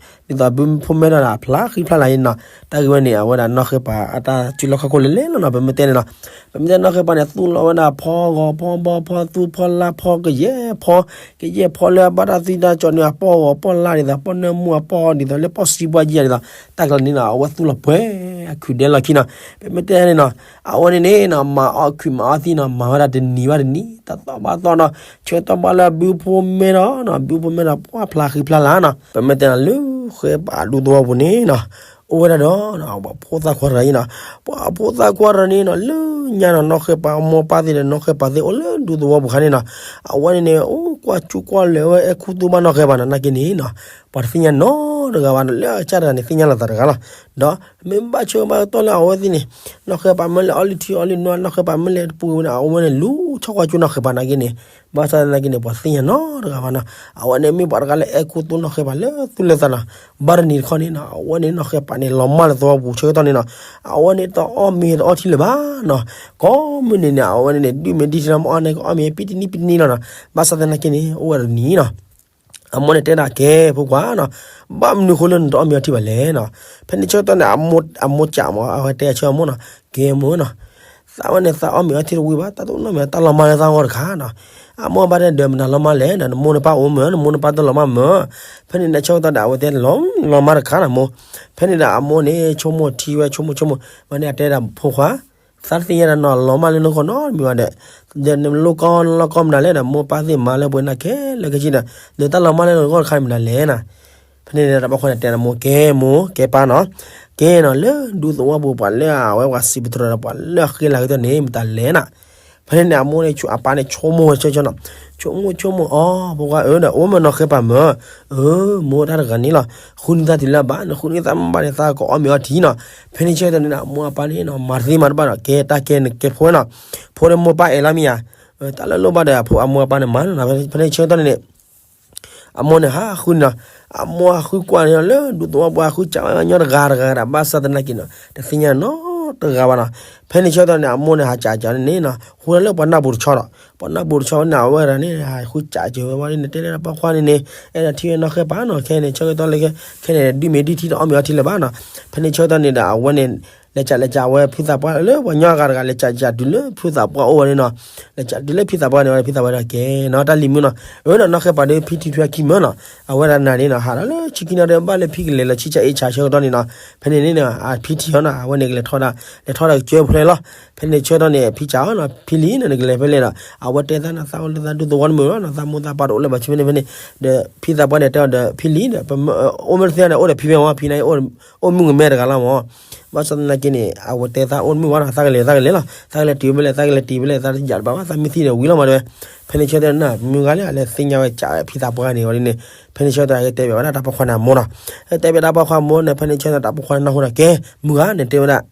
သိးဘုဖိမဲထီၣ်ဒီးအဖျါဃံဖျါလၤအံၤနီၤ, တၢ်ဂ့ၢ်ဝဲန့ၣ် အဝဲဒၣ်နီၢ်ဃဲၤပၤအတၢ်စုလီၢ်ခီၣ်ခိၣ်လဲၤလဲၤလီၤနီၤ, ပမ့ၢ်တဲန့ၣ်နီၤ, ပမ့ၢ်တဲနီၢ်ဃဲၤပၤန့ၣ် သူလီၤဝဲဒၣ်ဖီဂီၤဖီဘီဖီသူဖီလါဖီကယဲၢ်ဖီ ကယဲၢ်ဖီလၢအဘၣ်တၢ်သံတၢ်ကၠီန့ၣ် အပီၢ်ဂီၤပီၢ်လါဒ်သိး ပီၢ်နၢမူအပီၢ်ဒ်သိးလၢပီၢ်စံပီၢ်ယံၤဒ်သိး တၢ်ကျါန့ၣ်နီၤ အဝဲသူလီၤပှဲၤအခုးဒဲလီၢ်ခံနီၤ, ပမ့ၢ်တဲန့ၣ်နီၤ, အဝဲန့ၣ်န့ၣ်နီၤ မၤအီၣ်ခုးမၤအီၣ်သံနီၤ မၤဝဲဒၣ်တနံၤဘၣ်တနံၤ တသီဘၣ်သီနီၤ, ဆၢကတီၢ်ဘၣ်လၢဘုဖိမဲထီၣ်နီၤ ဘုဖိမဲထီၣ် ပှၤဖျါဃံဖျါလၤနီၤ, ပမ့ၢ်တဲနီၤ လၢဃဲၤပၤအဒူသဝီပူၤန့ၣ်နီၤ အိၣ်ဝဲဒၣ်ဒီး ပှၤဖိသၣ်ခွါတဂၤအံၤနီၤ, ပှၤဖိသၣ်ခွါတဂၤန့ၣ်နီၤ လၢညါနီၤ နီၢ်ဃဲၤပၤအမိၢ်ပၢ်သ့ၣ်ဒီး နီၢ်ဃဲၤပၤသ့ၣ်အိၣ်လၢဒူသဝီပူၤခါန့ၣ်နီၤ, အဝဲန့ၣ်န့ၣ် အိၣ်ကွၢ်ကၠူကွၢ်လဲၤဝဲအဲၣ်ခူသူၣ်ဘၣ်နီၢ်ဃဲၤပၤနီၤ နာ်က့န့ၣ်နီၤ, ပှၤတသ့ၣ်ညါနီတဂၤဘၣ်နီၤ လၢအကစၢ်တဂၤန့ၣ် သ့ၣ်ညါလိာ်သးတဂၤလီၤ, ဒီးမ့ၢ်ဘၣ်ဆၢဘၣ်ကတီၢ်လၢအဝဲသ့ၣ်န့ၣ် နီၢ်ဃဲၤပၤမ့ၢ်လဲၤအီၣ်လုၢ်ထံအီလုၢ်နိ နီၢ်ဃဲၤပၤမ့ၢ်လဲၤတပူၤဝဲန့ၣ် အဝဲန့ၣ်လူၤဆီကွၢ်ကၠူနီၢ်ဃဲၤပၤနာ်က့န့ၣ်, ဘၣ်ဆၣ်သနာ်က့န့ၣ် ပှၤသ့ၣ်ညါနီတဂၤဘၣ်နီၤ, အဝဲန့ၣ်မ့ၢ်ပှၤတဂၤလၢအဲၣ်ခူသူၣ်နီၢ်ဃဲၤပၤလၢသူၣ်လၢသးနီၤ, ဘၣ်တနံၤတခီန့ၣ်နီၤ အဝဲန့ၣ်နီၢ်ဃဲၤပၤန့ၣ် လီၤမၢ်လၢသဝီပူၤဆၢကတီၢ်န့ၣ်နီၤ, အဝဲန့ၣ်တအီၣ်မ့ၤတအီထံလၢၤဘၣ်နီၤ, ကိးမုၢ်နံၤန့ၣ် အဝဲန့ၣ်န့ၣ် ဒုၣ်မ့ၢ်ဒံထံလၢမ့ၢ်အီၣ်န့ၣ် ကအီၣ်မ့ၤပံတနံၣ်ပံတနံၣ်လီၤနီၤ, ဘၣ်ဆၣ်သနာ်က့န့ၣ် အိၣ်ဝဲတနံၤနီၤ အမိၢ်န့ၣ်တဲဒၣ်ကဲဖိခွါနီၤ, ဘၣ်မနုၤဃိလၢနတအီၣ်မ့ၤအီထံဘၣ်လဲၣ်နီၤ, ဖဲန့ၣ်ဆၢကတီၢ်န့ၣ် အမိၢ်စံးမး အဝဲတဲအဆၢအမိၢ်နီၤ, ကဲမိၢ်နီၤ, သးဝဲန့ၣ်သးအီၣ်မ့ၤအီထံတဝံၤဘၣ် တၢ်တအိၣ်နီတမံၤ တၢ်လီၤမၢ်လၢသးဂီၢ်တခါနီၤ, အမိၢ်ဘၣ်တဲဒီးမနုၤလီၤမၢ်လဲၣ်ဒီး နမိၢ်နပၢ်အိၣ်မ့ၤ နမိၢ်နပၢ်တလီၤမၢ်မ့ၤ, ဖဲန့ၣ်န့ၣ်ဆၢကတီၢ်ဒီး အဝဲတဲလီၤမၢ်တခါနီၤမိၢ်, ဖဲန့ၣ်ဒီးအမိၢ်န့ၣ် ဆိကမိၣ်ထံဝဲဆိကမိၣ်ဆိကမိၣ်, ဝဲန့ၣ်အတဲဒၣ်ဖိခွါ သးတသ့ၣ်ညါဒီးနီၤ လီၤမၢ်လၢနဂီၢ်နီတမံၤဘၣ်ဒီး, ဒီးနလိၣ်ကီနလီၢ်ကီမနုၤလဲၣ်ဒီး မိၢ်ပၢ်သ့ၣ်မၤလၢပှဲၤနၤခဲလၢာ်ခဲဆ့ဒီး, ဒီးတၢ်လီၤမၢ်လၢနဂီၢ်တခါန့ၣ်မနုၤလဲၣ်နီၤ, ဖဲန့ၣ်ဒီးတၢ်ပိာ်ခွါန့ၣ်တဲနၤမိၢ် ကဲမိၢ် ကဲပၢ်နီၤ, ကဲနီၤ လၢဒူသဝီပူၤပှၤလၢအဝဲပှၤစံးပတြၢၤဒီးပှၤလၢအဃ့လၤကတၢၢ်န့ၣ် မတၤလဲၣ်နီၤ, ဖဲန့ၣ်န့ၣ် အမိၢ်န့ၣ် အပၢ်န့ၣ် ဆိကမိၣ်ဝဲဆၢကတီၢ်နီၤ, ဆိကမိၣ်ဆိကမိၣ်အီၤ ဖိခွါဧၢဒီး အိၣ်မ့ၤနီၢ်ဃဲၤပၤမ့ၤ, အၢ မိၢ်တၢ်တဂၤန့ၣ်လီၤ, ဃုန့ၢ်သးတုၤလၢအဘၣ် နဃုန့ၢ်သးမ့ၢ်ဘၣ်န့ၣ် သးကအီၣ်မ့ၤအီထံနီၤ, ဖဲန့ၣ်ဆၢကတီၢ်န့ၣ်ဒီး အမိၢ်အပၢ်န့ၣ်နီၤ မၤတသ့မၤတဘၣ်ဒီး ကဲတၢ်ကဲန့ၣ်ကဲဖိနီၤ, ဖိန့ၣ်မိၢ်ပၢ်အဲၣ်လီၤမ့ၢ်ဧါ, တၢ်လၢလိၣ်ဘၣ်ဒီး အမိၢ်အပၢ်န့ၣ်မၤနီၤ, ဖဲန့ၣ်ဆၢကတီၢ်န့ၣ်န့ၣ် အမိၢ်န့ၣ်ဟးဃုန့ၣ်နီၤ, အမိၢ်ဟးဃုကွၢ်န့ၣ်လၢဒူသဝီပူၤ ဟးဃုစံးဝဲညီတဂၤတဂၤဒီး ဘၣ်ဆၣ်သနာ်က့နီၤ တသ့ၣ်ညါနီတဂၤဘၣ်နီၤ, ဖဲန့ၣ်ဆၢကတီၢ်န့ၣ် အမိၢ်န့ၣ် ဟးစံးကၠီန့ၣ်နီၤ ဃုလၢပှၤနၢ်ပူၤတဆီဒီး ပှၤနၢ်ပူၤတဆီန့ၣ် အဝဲဒၣ်န့ၣ် ဟးဃုစံးကၠီဝဲဝဲန့ၣ် တဲလၢပှၤခွါန့ၣ်န့ၣ် အဲၣ်ဒိးထံၣ်ဝဲနီၢ်ဃဲၤပၤနီၤ, ခဲန့ၣ် ဆၢကတီၢ်လၢခဲ ခဲန့ၣ် ဒုးမ့ၢ်ဒုးထံတအီၣ်မ့ၤအီထံလၢၤဘၣ်နီၤ, ဖဲန့ၣ်ဆၢကတီၢ်န့ၣ်ဒီး အဝဲန့ၣ် လဲၤကးလဲၤကး အဝဲဖံသးပှၢ်လၢပှၤညီအဂၤတဂၤ လဲၤကးကးတုၤလၢဖံသးပှၢ်အိၣ်ဝဲန့ၣ်နီၤ. လဲၤကးတုၤလၢဖံသးပှၢ်န့ၣ် ဝဲဖံသးပှၢ်တဲကဲနီၤ တၢ်လံၤမုၢ်နီၤ. အၢနီၤ နီၢ်ဃဲပၤဒီး ဖံထံထွဲခံမၢနီၤ. အဝဲဒၣ်နၤန့ၣ်နီၤ ဟးဒီးလၢဆံခံနီၤဒီး ဘၣ်လၢဖံကလဲၤလီၤဆံၣ်ဆါအ့ၣ်ဆါဆၢကတီၢ်န့ၣ်နီၤ. ဖဲန့ၣ်န့ၣ် အဖံထံၣ်အီၤနီၤ အဝဲန့ၣ်ကလဲၤထီၣ်ဒၣ် လဲၤထီၣ်ဒီးကစၢၢ်ဖျဲလီၤ. ဖဲန့ၣ်ဆၢကတီၢ်န့ၣ် ဖံကးအီၤနီၤ ဖံလံၤနီၤ နကလဲၤဖဲလဲၣ်ဒီး အဝဲတဲသးနီၤ သးအိၣ်လၢသးဒူသဝီတမုာ်လီၤနီၤ သးမိၢ်သးပၢ်တအိၣ်လၢၤဘၣ် ဆၢဖဲန့ၣ်ဖဲန့ၣ် ဒီးဖံသးပှၢ်န့ၣ်တဲအီၤဒီး ဖံလံၤဒီး ပမ့ၢ်အိၣ်မ့ၢ်တသ့ဒီး အိၣ်ဒီးဖံမ့ၢ်မ့ၢ် ဖံန့ၣ် အိၣ်မုၣ်ကမဲတဂၤလီၤမၢ်. ဘၣ်ဆၣ်သနာ်က့န့ၣ် အဝဲတဲသးအိၣ်တမုာ်ဘၣ်နီၤ သးကလဲၤ သးကလဲၤလီၤ သးကလဲၤတုၤဖဲလဲၣ် သးကလဲၤတုၤဖဲလဲၣ် သးတယးတဘၣ်ဘၣ် သးမ့ၢ်သံဒီးဝံၤလီၤမၢ်တဲဝဲ. ဖဲန့ၣ်ဆၢကတီၢ်န့ၣ် မုၢ်ဂၤလၢအလဲၤသ့ၣ်ညါဝဲကးဖံသးပှၢ်န့ၣ်ဝဲဒ်န့ၣ် ဖဲန့ၣ်ဆၢကတီၢ်ကတဲဘၣ်ဝဲဒၣ်တၢ်ပိာ်ခွါန့ၣ်အမိၢ်နီၤ. တဲဘၣ်တၢ်ပိာ်ခွါအမိၢ်န့ၣ် ဖဲန့ၣ်ဆၢကတီၢ်တၢ်ပိာ်ခွါန့ၣ်နၢ်ဟူဒီး ကဲ မုၢ်ဂၤန့ၣ်တဲဝဲဒၣ်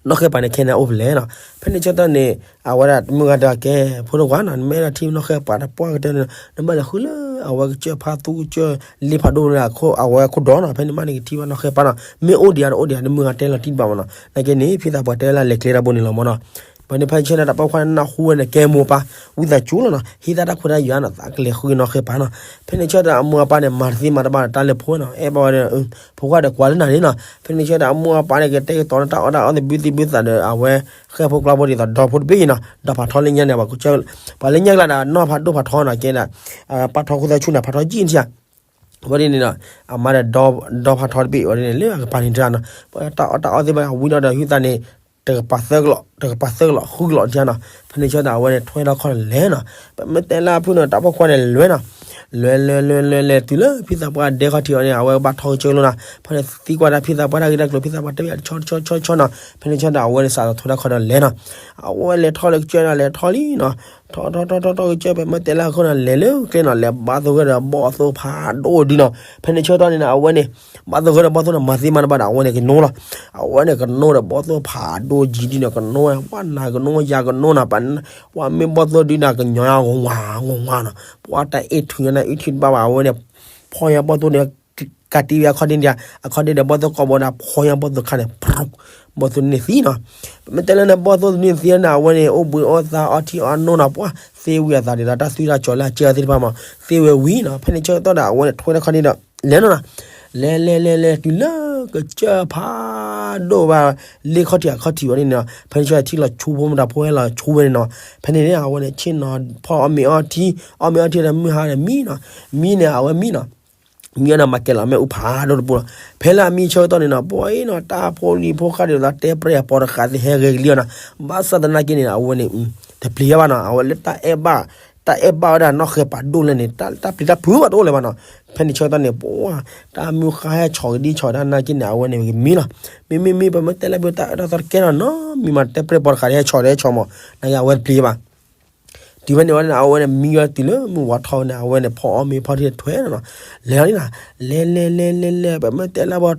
နီၢ်ဃဲပၤန့ၣ်ခဲန့ၣ်အိၣ်ဖဲလဲၣ်နီၤ. ဖဲန့ၣ်ဆၢကတီၢ်န့ၣ် အဝဲဒၣ်မုၢ်ဂၤတဲကဲ ဖိတဝါနီၤ နမ့ၢ်အဲၣ်ဒိးထံၣ်နီၢ်ဃဲပၤတပှၢ်ကတၢၢ်န့ၣ် နဘၣ်လဲၤဃုလၢအဝဲကစၢၢ်ဖါသူကစၢၢ်လ့ဖးဒိၣ်လၢအဝဲခိၣ်ဒီးနီၤ ဖဲန့ၣ်မးန့ၣ်ကထံၣ်ဘၣ်နီၢ်ဃဲပၤနီၤ မ့ၢ်အိၣ်ဒံးဧါတအိၣ်ဒံးဧါ နမုၢ်ဂၤတဲလီၤတံၢ်တဘၣ်မၢ်နီၤ နာ်က့န့ၣ် ဖံသးပှၢ်တဲလၢလဲၤကျဲတၢ်ဘိန့ၣ်လီၤမၢ်နီၤ. ဖဲန့ၣ်ဖဲဆၢကတီၢ်တၢ်ပိာ်ခွါန့ၣ်နၢ်ဟူဝဲန့ၣ် ကဲမိၢ်ပၢ် ဝံသးစူၤလီၤနီၤ ဟ့ၣ်သးတၢ်ခွဲးတၢ်ယာ်နီၤ သးကလဲၤဃုနီၢ်ဃဲပၤနီၤ. ဖဲန့ၣ်ဆၢကတီၢ်အမိၢ်အပၢ်န့ၣ် မၤတသ့မၤတဘၣ်တၢ်လၢဖိနီၤ အဲၣ်ဘၣ်ဝဲဒီး ဖိခွါဒီးကွၢ်လၢနၤန့ၣ်နီၤ. ဖဲန့ၣ်ဆၢကတီၢ်အမိၢ်အပၢ်န့ၣ် ကတဲာ်ကတီၤန့ၢ်တၢ်အီၣ်တၢ်အီသဘံၣ်သဘုၣ်သးဒီး အဝဲဃဲဖိကျါဖိဒ်သိးဒီဖိတဘ့ၣ်အံၤနီၤ ဒီဖးထီလၢညါန့ၣ် ပှၤလၢညါကျါဒီးနီၢ်ဖးဒိၣ်ဖးထီနီၤ ကဲဒၣ် ပာ်ထီခိၣ်သၢဆူၣ်န့ၣ် ဖးထီယံာ်ထံဧါ ဝဲဒ်န့ၣ်ဒီး အမါဒီး ဒီဖးထီတဘ့ၣ်ဝဲဒ်န့ၣ် လၢအကပၤန့ၣ်တၢ်နီၤ တၢ်အီၣ်တၢ်အီသ့ၣ်ဘၣ်ဝံၤဒီး ဟုသးန့ၣ် တကပၤသၢကလီး တကပၤသၢကလီးဃုကလီးထံနီၤ. ဖဲန့ၣ်ဆၢကတီၢ်အဝဲန့ၣ် ထွဲထီၣ်ခီၣ်ဒီးလဲၤနီၤ. ပမ့ၢ်တဲလၢအဖုၣ်န့ၣ် တၢ်ပိာ်ခွါန့ၣ်လဲၤနီၤ. လဲၤလဲၤလဲၤလဲၤလဲၤ တုၤလၢဖံသးပှၢ်ဒဲခီၣ်ထံးအီၤန့ၣ် အဝဲဘၣ်ထီကစၢၢ်လိနီၤ. ဖဲန့ၣ်သံကွၢ်ဒၣ်ဖံသးပှၢ်တၢ်ဂ့ၢ်တၢ်ကျိၤ ဖံသးပှၢ်တဲဝဲတဆီတဆီတဆီတဆီနီၤ. ဖဲန့ၣ်ဆၢကတီၢ်အဝဲန့ၣ် စးထီၣ်ထွဲထီၣ်ခီၣ်ဒီးလဲၤနီၤ. အဝဲလဲၤထီၣ်လၢကစၢၢ်နီၤ လဲၤထီၣ်လံနီၤ. ထီၣ်ထီၣ်ထီၣ်ထီၣ်ထီၣ်ကစၢၢ် ပမ့ၢ်တဲလၢအခိၣ်နီၤ လဲၤလၢကျဲနီၤ လဲၤဘၣ်သဂၢၢ်ဒီးဘီၣ်သိၣ်ဖးဒိၣ်ဒုနီၤ. ဖဲန့ၣ်ဆၢကတီၢ်န့ၣ်နီၤ အဝဲန့ၣ် ဘၣ်သဂၢၢ်ဒီးဘီၣ်သိၣ်န့ၣ် မၤသ့မၤတဘၣ်ဒီး အဝဲန့ၣ်ကနိလီၤ. အဝဲန့ၣ်ကနိဒီးဘီၣ်သိၣ်ဖးဒိၣ်ယံၤဒုနီၤ ကနိဝဲ ပှၤနၤကနိ ယၤကနိနီၤ ပှၤမ့ၢ်ဘီၣ်သိၣ်ဒုနီၤ ကညီယၤဂီၤဝါဂီၤဝါနီၤ ပှၤတၢ်အ့ၣ်ထုးညါန့ၣ် အ့ၣ်ထုးတဘၣ်ဘၣ် အဝဲန့ၣ် ဖီၣ်ညါဘီၣ်သိၣ်န့ၣ် ကးတံၢ်ဝဲအခီၣ်ဒ့ဒံး အခီၣ်ဒ့ဒီးဘီၣ်သိၣ်ကိးဘီဒီး ဖီၣ်ညါဘီၣ်သိၣ်ခါန့ၣ် ဘီၣ်သိၣ်န့ၣ်သံနီၤ. ပမ့ၢ်တဲလၢန့ၣ် ဘီၣ်သိၣ်န့ၣ်သံန့ၣ် အဝဲန့ၣ် အိၣ်ဘှံးအိၣ်သါအီထံအီနိနီၤ ပှၤသ့ဝံၤအသးဒ်သိးတၢ်သွံၣ်တၢ်စီၤလၢအကဲအီၤသ့ၣ်တဖၣ်မး သ့ဝဲဝံၤနီၤ. ဖဲန့ၣ်ဆၢကတီၢ်ဒီး အဝဲန့ၣ်ထွဲထီၣ်ခီၣ်ဒ့ဒီး လဲၤနီၤနီၤ လဲၤလဲၤလဲၤလဲၤ တုၤလၢကစၢၢ်ဖးဒိၣ်ဘၣ် လ့ခီၣ်ထံးအခီၣ်ထံးဝဲန့ၣ်နီၤ. ဖဲန့ၣ်ဆၢထံၣ်လီၤဆူဖိမတၤဖိဟဲလီၤဆူဝဲန့ၣ်နီၤ. ဖဲန့ၣ်န့ၣ် အဝဲန့ၣ်ဆ့ၣ်နီၤ ဖီၣ်အီၣ်မ့ၤအီထံ အီၣ်မ့ၤအီထံဒီးမုၢ်ဟါဒီးမံနီၤ. မံန့ၣ် အဝဲမံနီၤ မံအီၤဒီးမၤကဲလီၤမ့ၣ်အူဖးဒိၣ်တပူၤလီၤ. ဖဲလၢအမံဆၢကတီၢ်န့ၣ်နီၤ ပှၤအံၤနီၤ တၢ်ဖိလံၤဖိဃၢ်ဒ်သိးတဲပြဲၢ်အပီတဃးသ့ၣ်ဟဲဂဲၤကလံအီၤနီၤ. ဘၣ်ဆၣ်သနာ်က့န့ၣ် အဝဲန့ၣ် တပျံၤဘၣ်နီၤ. အဝဲလၢတၢ်အဲၣ်ဘၣ် တၢ်အဲၣ်ဘၣ်ဝဲဒၣ်နီၢ်ဃဲပၤဒိၣ်လဲၣ်န့ၣ် တၢ်ပျံၤတၢ်ဖုးဘၣ်တအိၣ်လၢၤဘၣ်နီၤ. ဖဲန့ၣ်ဆၢကတီၢ်န့ၣ် ပှၤ တၢ်မုၢ်ဃၢ်ဟဲဆီၣ်ကဒံဆီၣ်တၢ်နာ်က့န့ၣ် အဝဲန့ၣ်ကမံလီၤ. မံမံမံ ပမ့ၢ်တဲလၢပတၢ်အၢတၢ်သီတကဲထီၣ်နီၤ မံမးတဲပြဲၢ်ပီတဃးသ့ၣ်ဟဲဆီၣ်ဒီးဟဲဆီၣ်မး နာ်က့အဝဲတပျံၤဘၣ် တုၤဖဲန့ၣ်ဝဲန့ၣ် အဝဲန့ၣ်မံဝဲတုၤလၢမုၢ်ဝါထီၣ်ဝဲန့ၣ် အဝဲန့ၣ်ဖီၣ်အီၣ်မ့ၤဖီၣ်ထံထွဲနီၤနီၤ. လဲၤလီၤန့ၣ်နီၤ လဲၤလဲၤလဲၤလဲၤလဲၤ ပမ့ၢ်တဲလၢပှၤ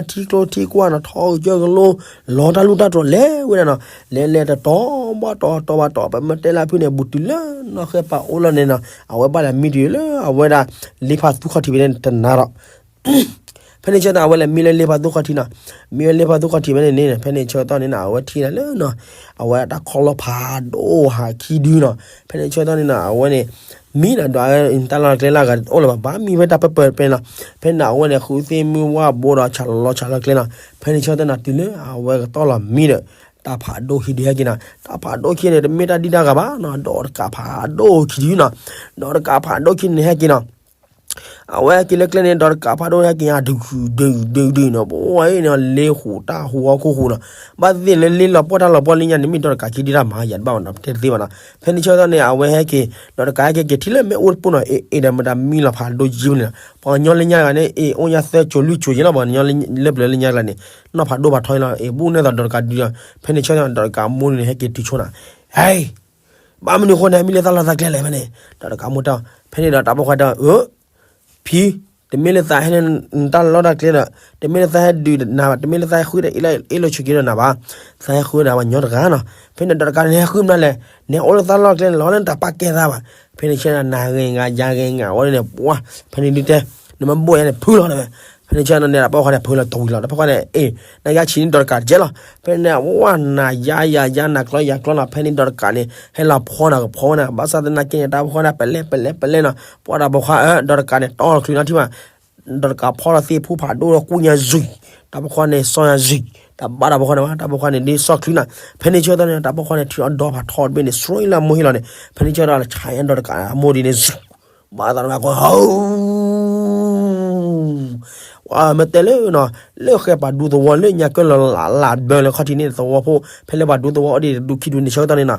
ထီဃီဒၣ်ထံကျိထံကွၢ်နီၤ ထီကစၢၢ်ကလိ လီၤတၢ်လူၢ်တၢ်တြီၤလဲၤဝဲဒၣ်နီၤ. လဲၤလဲၤတတီၤဘၣ်တီၤတီၤဘၣ်တီၤ ပမ့ၢ်တဲလၢဖုန့ၣ် ဘူးတုၤလၢနီၢ်ဃဲပၤအိၣ်လီၤန့ၣ်နီၤ အဝဲဘၣ်လဲၤမံတုၤလၢအဝဲဒၣ် လ့ဖးသူခီၣ်ထံးဖဲန့ၣ်တနၤဒီး ဖဲန့ၣ်ဆၢကတီၢ် အဝဲလဲၤမံလၢလ့ဖးသူခီၣ်ထံးနီၤ. မံဝဲလ့ဖးသူခီၣ်ထံးဖဲန့ၣ်န့ၣ် ဖဲန့ၣ်ဆၢကတီၢ်န့ၣ်နီၤ အဝဲထံၣ်ဒၣ်လၢနီၤ အဝဲတၢ်ခီလီၤဖးဒိၣ်ဟးခံဒုနီၤ. ဖဲန့ၣ်ဆၢကတီၢ်န့ၣ်နီၤ အဝဲန့ၣ် မံနီၤ ဒီးတၢ်လီၢ်တၢ်ကျဲလၢအဂၤအိၣ်လၢၤဘၣ် ဘၣ်မံဝဲတၢ်ပၢၢ်ပၢၢ်ဖဲန့ၣ်နီၤ. ဖဲန့ၣ်အဝဲန့ၣ် ဃုသ့ၣ်မုၢ်ဝၣ်ဘိဒီးဆးလီၤလီၤဆးလီၤကျဲနီၤ. ဖဲန့ၣ်ဆၢကတီၢ်နီၤ တုၤလၢအဝဲကတီၢ်လီၤမံဒီး တၢ်ဖးဒိၣ်ခံဒုဟဲက့ၤနီၤ. တၢ်ဖးဒိၣ်ခံန့ၣ်တမ့ၢ်တၢ်ဒံးတၢ်ဂၤဘၣ်နီၤ ဒီးတကးဖးဒိၣ်ခံဒုနီၤ. ဒီးတကးဖးဒိၣ်ခံန့ၣ်ဟဲက့ၤနီၤ အဝဲဟဲက့ၤလၢကျဲန့ၣ် ဒီးတကးဖးဒိၣ်ဟဲက့ၤညါ ဒုးဒုးဒုးဒုးနီၤ ပဝဲအံၤန့ၣ် လ့ဟူးတၢ်ဟူးဟီၣ်ခိၣ်ဟူးနီၤ. ဘၣ်သ့ၣ်သ့ၣ်လၢလ့လီၤပှီၢ်တၢ်လီၤပှီၢ်လၢညါန့ၣ် မ့ၢ်ဒီးတကးခံဒုတၢ်မၤယၤတဘၣ်ဘၣ်နီၤ ပတဲတသ့ဘၣ်နီၤ. ဖဲန့ၣ်ဆၢကတီၢ်န့ၣ် အဝဲဟဲက့ၤ ဒီးတကးဟဲက့ၤက့ၤထံၣ်လၢမ့ၣ်အူတပူၤနီၤ အ့ၣ်အ့ၣ်ဒီးမတၤမံလီၤဖးဒိၣ်ယံၤန့ၣ် ပှၤကညီလၢညါတဂၤန့ၣ် အ့ၣ်အိၣ်ညါသၢစိၤလွံၢ်စိၤယဲလီၤ ပှၤကညီလၢပျၢၤလၢညါတဂၤန့ၣ် နီၢ်ဖးဒိၣ်ဖးထီလီၤ အ့ၣ်ဘူးန့ၢ်သိးဒီးတကးဒုးဒီး ဖဲန့ၣ်ဆၢကတီၢ်ဒီးတကးမိၢ်န့ၣ်ဟဲက့ၤတုၤဆိနီၤ ဟဲ ဘၣ်မနုၤအဃိန့ၣ် မ့ၢ်လၢသးလီၢ်သးကျဲလဲၣ်ဖဲန့ၣ် ဒီးတကးမိၢ်တဲ ဖဲန့ၣ်ဒီးတၢ်ပိာ်ခွါတဲ အၢ ဖံ တမ့ၢ်လၢသးဟဲန့ၣ် နတၢ်လီၢ်တၢ်ကျဲဒီး တမ့ၢ်လၢသးဟဲဒုးနၤဘၣ် တမ့ၢ်လၢသးဟဲဃုဒီးအ့ၣ်လိာ်ဆိးက့ဒီးနၤဘၣ် သးဟဲဃုဒီးပှၤကညီတဂၤနီၤ ဖဲန့ၣ်ဒီးတကးန့ၣ်ဟဲဃုမနုၤလဲၣ် နဟဲအိၣ်လၢသးလီၢ်ကျဲန့ၣ် လီၤလၢနတၢ်ပာ်ကဲသးဘၣ် ဖဲန့ၣ်ဆၢနၤဂ့ၤငါယၤဂ့ၤငါဝဲန့ၣ် ပှၤ ဖဲန့ၣ်ဒုတဲ နမ့ၢ်ဘိၣ်ယၤန့ၣ်ဖုလီၤတဲဝဲ ဖဲန့ၣ်ဆၢန့ၣ် တၢ်ပိာ်ခွါန့ၣ်ဖုလီၤတဝံၤလီၤ တၢ်ပိာ်ခွါန့ၣ် အ့ၣ် နကဆံးန့ၢ်ဒီးတကးတကဲလီၤ ဖဲန့ၣ် ဝဲနၤယၤယၤယၤနၤကျီယၤကျီနီၤ ဖဲန့ၣ်ဒီးတကးန့ၣ် ဟဲလီၤဖီနၤကဖီဝဲနၤ ဘၣ်ဆၣ်သနာ်က့န့ၣ် တၢ်ပိာ်ခွါန့ၣ် ပလဲပလဲပလဲနီၤ ပှၤတၢ်ပိာ်ခွါအၢ ဒီးတကးန့ၣ် တီချုးနီထံၣ်ဘၣ် ဒီးတကးဖီလီၤသ့ၣ်ဖူဖးဒိၣ်ဒီးကူညါယုၢ် တၢ်ပိာ်ခွါန့ၣ် စီညါစံး, တၢ်ဘၣ်တၢ်ပိာ်ခွါန့ၣ်ဘၣ်, တၢ်ပိာ်ခွါန့ၣ်ဒ်စီၣ်ချုးနၤ, ဖဲန့ၣ်ဆၢကတီၢ်န့ၣ် တၢ်ပိာ်ခွါန့ၣ် ထုးအီၤဒီဖးထီတဘ့ၣ်န့ၣ် စြီလၢမိၢ်ဟ့ၣ်လီၤန့ၣ်, ဖဲန့ၣ်ဆၢကတီၢ်လၢဆဲးဒီးတကးမိၢ်ဒ်န့ၣ် ဘၣ်သးနဘၣ်ကွၢ် ဟ ပှၤမ့ၢ်တဲလၢနီၤ, လၢဃဲပှၤဒူသဝီလၢညါကၢလီၤလၢ်လၢ်ဘၢလၢခီၣ်ထံးန့ၣ် သဝီဖိ ဖဲလၢပှၤဒူသဝီအိၣ်ဒံးတဒူခံဒူန့ၣ်ဆၢကတီၢ်န့ၣ်နီၤ,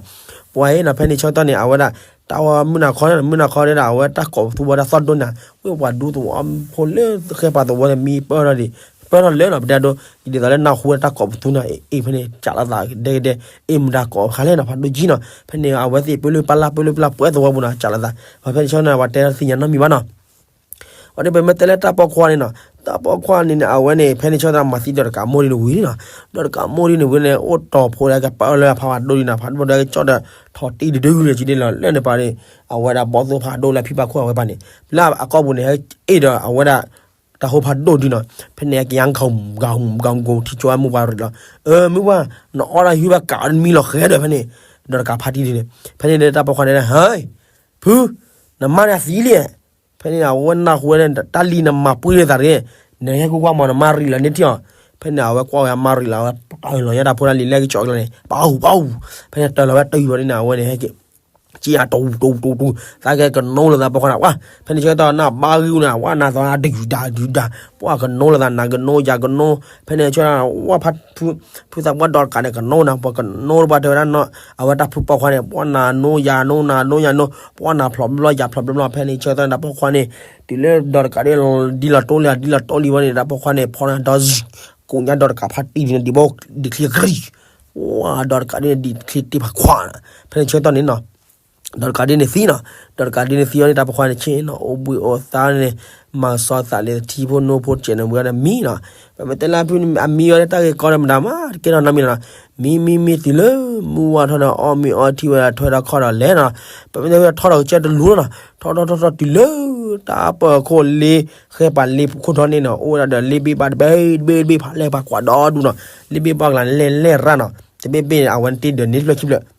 ပှၤအံၤနီၤ ဖဲန့ၣ်ဆၢကတီၢ်န့ၣ် အဝဲဒၣ် တၢ်ဝဲမုၢ်နၤခီန့ၣ် မုၢ်နၤခီဒၣ် အဝဲတၢ်ကိးပသူဝဲဒၣ်သီၣ်ဒိၣ်န့ၣ် ဝဲပှၤဒူသဝီဖိလၢဃဲပှၤသဝီန့ၣ် မံပၢၢ်ထီၣ်ဒံး ပၢၢ်ထီၣ်လၢနီၤ ပတဲဒိ ဒ်သိးလၢနၢ်ဟူဝဲတၢ်ကိးပသူန့ၣ် အ့ၣ် ဖဲန့ၣ် ကးလိာ်သးဒဲကဒဲ အ့ၣ်မတၤကိးခါလဲၣ်နီၤ ဖးဒိၣ်ကံနီၤ ဖဲန့ၣ် အဝဲသ့ၣ်ပၢလၢပျၢ်ပၢလၢပျၢ်ပှဲၤသဝီပူၤနီၤ ကးလိာ်သး ပှၤဖဲန့ၣ်ဆၢကတီၢ်န့ၣ် ပှၤတဲသ့ၣ်ညါနီတမံၤဘၣ်နီၤ ပှၤဒ်ပမ့ၢ်တဲလၢတၢ်ပိာ်ခွါန့ၣ်နီၤ တၢ်ပိာ်ခွါန့ၣ်န့ၣ် အဝဲန့ၣ် ဖဲန့ၣ်ဆၢကတီၢ်မၤသံဒီးတကးမိၢ်ဒ်န့ၣ်ဝံၤန့ၣ်နီၤ ဒီးတကးမိၢ်ဒ်န့ၣ်ဝံၤန့ၣ် အိၣ်တီၢ်ဖိဒီးကပာ်အၢလၢအဖါဝဲဒိၣ်ဒံးနီၤ ဖးဒိၣ်ဒီးကကၠီၣ်ဒီး ထီၣ်တံၢ်တဒုလၢကဒ်လီၤ လၢန့ၣ်ပှၤန့ၣ် အဝဲဒၣ်ဘီၣ်သိၣ်ဖးဒိၣ်လၢဖံဘၣ်ခိၣ်အဝဲပှၤန့ၣ် လၢအကီၢ်ပူၤန့ၣ် ဟဲအ့ၣ်ဒီးအဝဲဒၣ် တၢ်ဟိဖးဒိၣ်ဒံးနီၤ ဖဲန့ၣ် ကယါ ဂၤဂၤဂၤဂၤ ထံကၠိဝဲမုၢ်ပှၢ်ရံၣ်လီၤ အၢ မုၢ်ပှၢ် နအီၣ်ဒၣ်ဟံၣ်ဘၣ်ကးအီၤတမံၤလီၤဃဲဒီးဖဲန့ၣ် ဒီးတကးဖါတံၢ်ဒ်န့ၣ် ဖဲန့ၣ်ဒီးတၢ်ပိာ်ခွါန့ၣ် ဟဲ ဖု နမါန့ၣ်အသံလံ ဖဲန့ၣ် အဝဲနၢ်ဟူဝဲန့ၣ် တၢ်လံနမၤပှံၢ်လၢသးတဂ့ၤ နဟဲကွၢ်ကွၢ်မး နမါရံၣ်လီၤန့ၢ်ထံၣ်အီၤ ဖဲန့ၣ် အဝဲကွၢ်ဝဲအမါရံၣ်လီၤ အဝဲတၢ်လီၤညါတၢ်ဖိတၢ်လံၤလၢကကၠီၣ်ကလီၤန့ၣ် ပအူပအူ ဖဲန့ၣ် တၢ်လီၤဝဲတၢ်ယူၤဘၣ်န့ၣ် အဝဲန့ၣ် ဟဲက့ၤ ကံအတူတူတူတူ သးကဲကနိလိာ်သးပိာ်ခွါန့ၣ် ဝဲ ဖဲန့ၣ်ဆၢကတီၢ်နဘါဂံၢ်န့ၣ် ဝဲနၤသီဒုၣ်ဒါဒုၣ်ဒါ ပှၤကနိလိာ်သး နၤကနိ ယၤကနိ ဖဲန့ၣ်ဆၢကတီၢ် ဝဲ ဖုသးပှၢ်ဒီးတကးန့ၣ် ကနိနၤ ပှၤကနိပှၤတဲဝဲဒၣ်နီၤ အဝဲတၢ်ဖုပိာ်ခွါန့ၣ် ပှၤနၤနိ ယၤနိ နၤနိ ယၤနိ ပှၤနၤဖျိးဘျီ ယၤဖျိးဘျီ ဖဲန့ၣ်ဆၢကတီၢ်န့ၣ် တၢ်ပိာ်ခွါန့ၣ် တုၤလၢဒီးတကးဒ် ဒ်လီၤတိလံ ဒ်လီၤတိလံဝဲန့ၣ် တၢ်ပိာ်ခွါန့ၣ် ဖီန့ၣ်ဒီး ကိးညါဒီးတကးဖါတံၢ်ဒ်န့ၣ် ဒ်ဘိ ဒ်ချံအကရံၣ် ဝဲ ဒီးတကးဒ်န့ၣ် ဒ်ချံတ့ဖးခွါနီၤ ဖဲန့ၣ်ဆၢကတီၢ်န့ၣ်နီၤ ဒီးတကးဒ်န့ၣ်သံနီၤ ဒီးတကးဒ်န့ၣ်သံအီၤန့ၣ် တၢ်ပိာ်ခွါန့ၣ်ဆ့ၣ်နီၤ အိၣ်ဘှံးအိၣ်သါန့ၣ် မၤစီသးလၢထံဖိနိဖိစဲးန့ၣ် ဝံၤဒီးမံနီၤ ပမ့ၢ်တဲလၢဖုအမံဝဲလၢတၢ်ဂ့ၢ်ကီဒီးမတၤမး တကဲထီၣ်နီတမံၤလီၤနီၤ မံမံမံတုၤလၢ မုၢ်ဝါထီၣ်ဒီးအီၣ်မ့ၤအီထံဝဲဒၣ်ထွဲဒီးခီၣ်ဒီးလဲၤနီၤ ပမ့ၢ်တဲဝဲထီၣ်ဒီးကစၢၢ်တလူၤလီၤနီၤ ထီၣ်ထီၣ်ထီၣ်ထီၣ်တုၤလၢ တၢ်ပၢၢ်ခိၣ်လ့ ဃဲပှၤလ့ခိၣ်ထီၣ်န့ၣ်နီၤ အိၣ်ဝဲဒၣ်ဒီးလ့ဘ့ၣ်ဘၣ်တဘ့ၣ်တဘ့ၣ်တဘ့ၣ်ဖးလဲၢ်ပှၤကွၢ်ဒီဒူၣ်နီၤ လ့ဘ့ၣ်ဘၣ်ကလၤလဲၢ်လဲၢ်ရၣ်နီၤ တဘ့ၣ်ဘ့ၣ်န့ၣ်အဝဲတ့ၢ်ဒီးန့ၢ်တဖျၢၣ်ခံဖျၢၣ်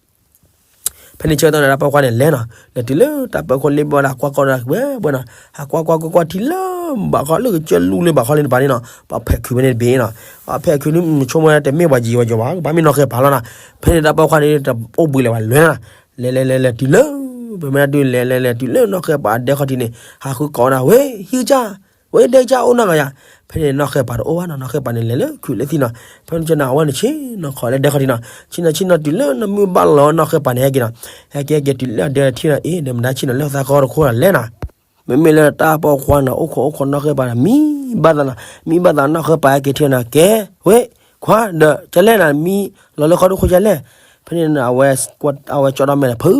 ဖဲန့ၣ်ဆၢကတီၢ်န့ၣ် တၢ်ပိာ်ခွါန့ၣ်လဲၤနီၤ လဲၤတုၤလၢတၢ်ပၢၢ်ခိၣ်လ့ဘ့ၣ်ဘၣ်ဒီး ဟးကွၢ်ကွၢ်ဒီးဝဲဘၣ်နီၤ ဟးကွၢ်ကွၢ်ကွၢ်ကွၢ်ထံလၢဘးခီလၢကစၢၢ်လူၢ်လၢဘးခီလၢန့ၣ်တပၤန့ၣ်နီၤ ပှၤဖဲးခုးဝဲန့ၣ်တဘ့ၣ်နီၤ ပှၤဖဲးခုးန့ၣ် ဆိကမိၣ်ဝဲတမ့ၢ်ပှၤယံၤပှၤယီၤဘၣ် ကဘၣ်မ့ၢ်နီၢ်ဃဲပၤလီၤနီၤ ဖဲန့ၣ်တၢ်ပိာ်ခွါန့ၣ် တအိၣ်ဘှံးလၢၤဘၣ်လဲၤနီၤ လဲၤလဲၤလဲၤလဲၤတုၤလၢ ပမ့ၢ်ဒၣ်ဒုးလဲၤလဲၤလဲၤတုၤလၢ နီၢ်ဃဲပၤဒဲခီၣ်ထံးန့ၣ် ဟးဃုကိးဝဲဒၣ် ဝဲ ဟံၣ်ကစၢ် ဝဲဒဲကစၢ်အိၣ်နီၢ်ဂၤယၤ ဖဲန့ၣ်နီၢ်ဃဲပၤတအိၣ်ဘၣ်နီၤ နီၢ်ဃဲပၤန့ၣ်လဲၤလၢခုးလၢသံနီၤ ဖဲန့ၣ်ဆၢကတီၢ်န့ၣ် အဝဲန့ၣ်ဆ့ၣ်နီၤ ခိးလၢဒဲခီၣ်ထံးနီၤ ဆ့ၣ်နီၤဆ့ၣ်နီၤတုၤလၢ နီၢ်မုၢ်ဘၣ်လီၤ နီၢ်ဃဲပၤန့ၣ်ဟဲက့ၤနီၤ ဟဲက့ၤဟဲက့ၤတုၤလၢအဒဲထံၣ်နီၤ အ့ၣ် ဒီးမတၤဆ့ၣ်နီၤလၢသးကီတခိၣ်ဒီးလဲၤနီၤ မ့မ့ၢ်လၢတၢ်ပိာ်ခွါနီၤ အိၣ်ခိးအိၣ်ခိးနီၢ်ဃဲပၤဒီး မံဘၣ်သးနီၤ မံဘၣ်သး နီၢ်ဃဲပၤဟဲက့ၤထံၣ်နီၤ ကဲ ဝဲ ခွါ ဒီးကလဲၣ်နီၤ မံလီၤလၢခီတခိၣ်ကလဲၣ် ဖဲန့ၣ် အဝဲကၠီဒီးမဲာ်ဒီး ဖု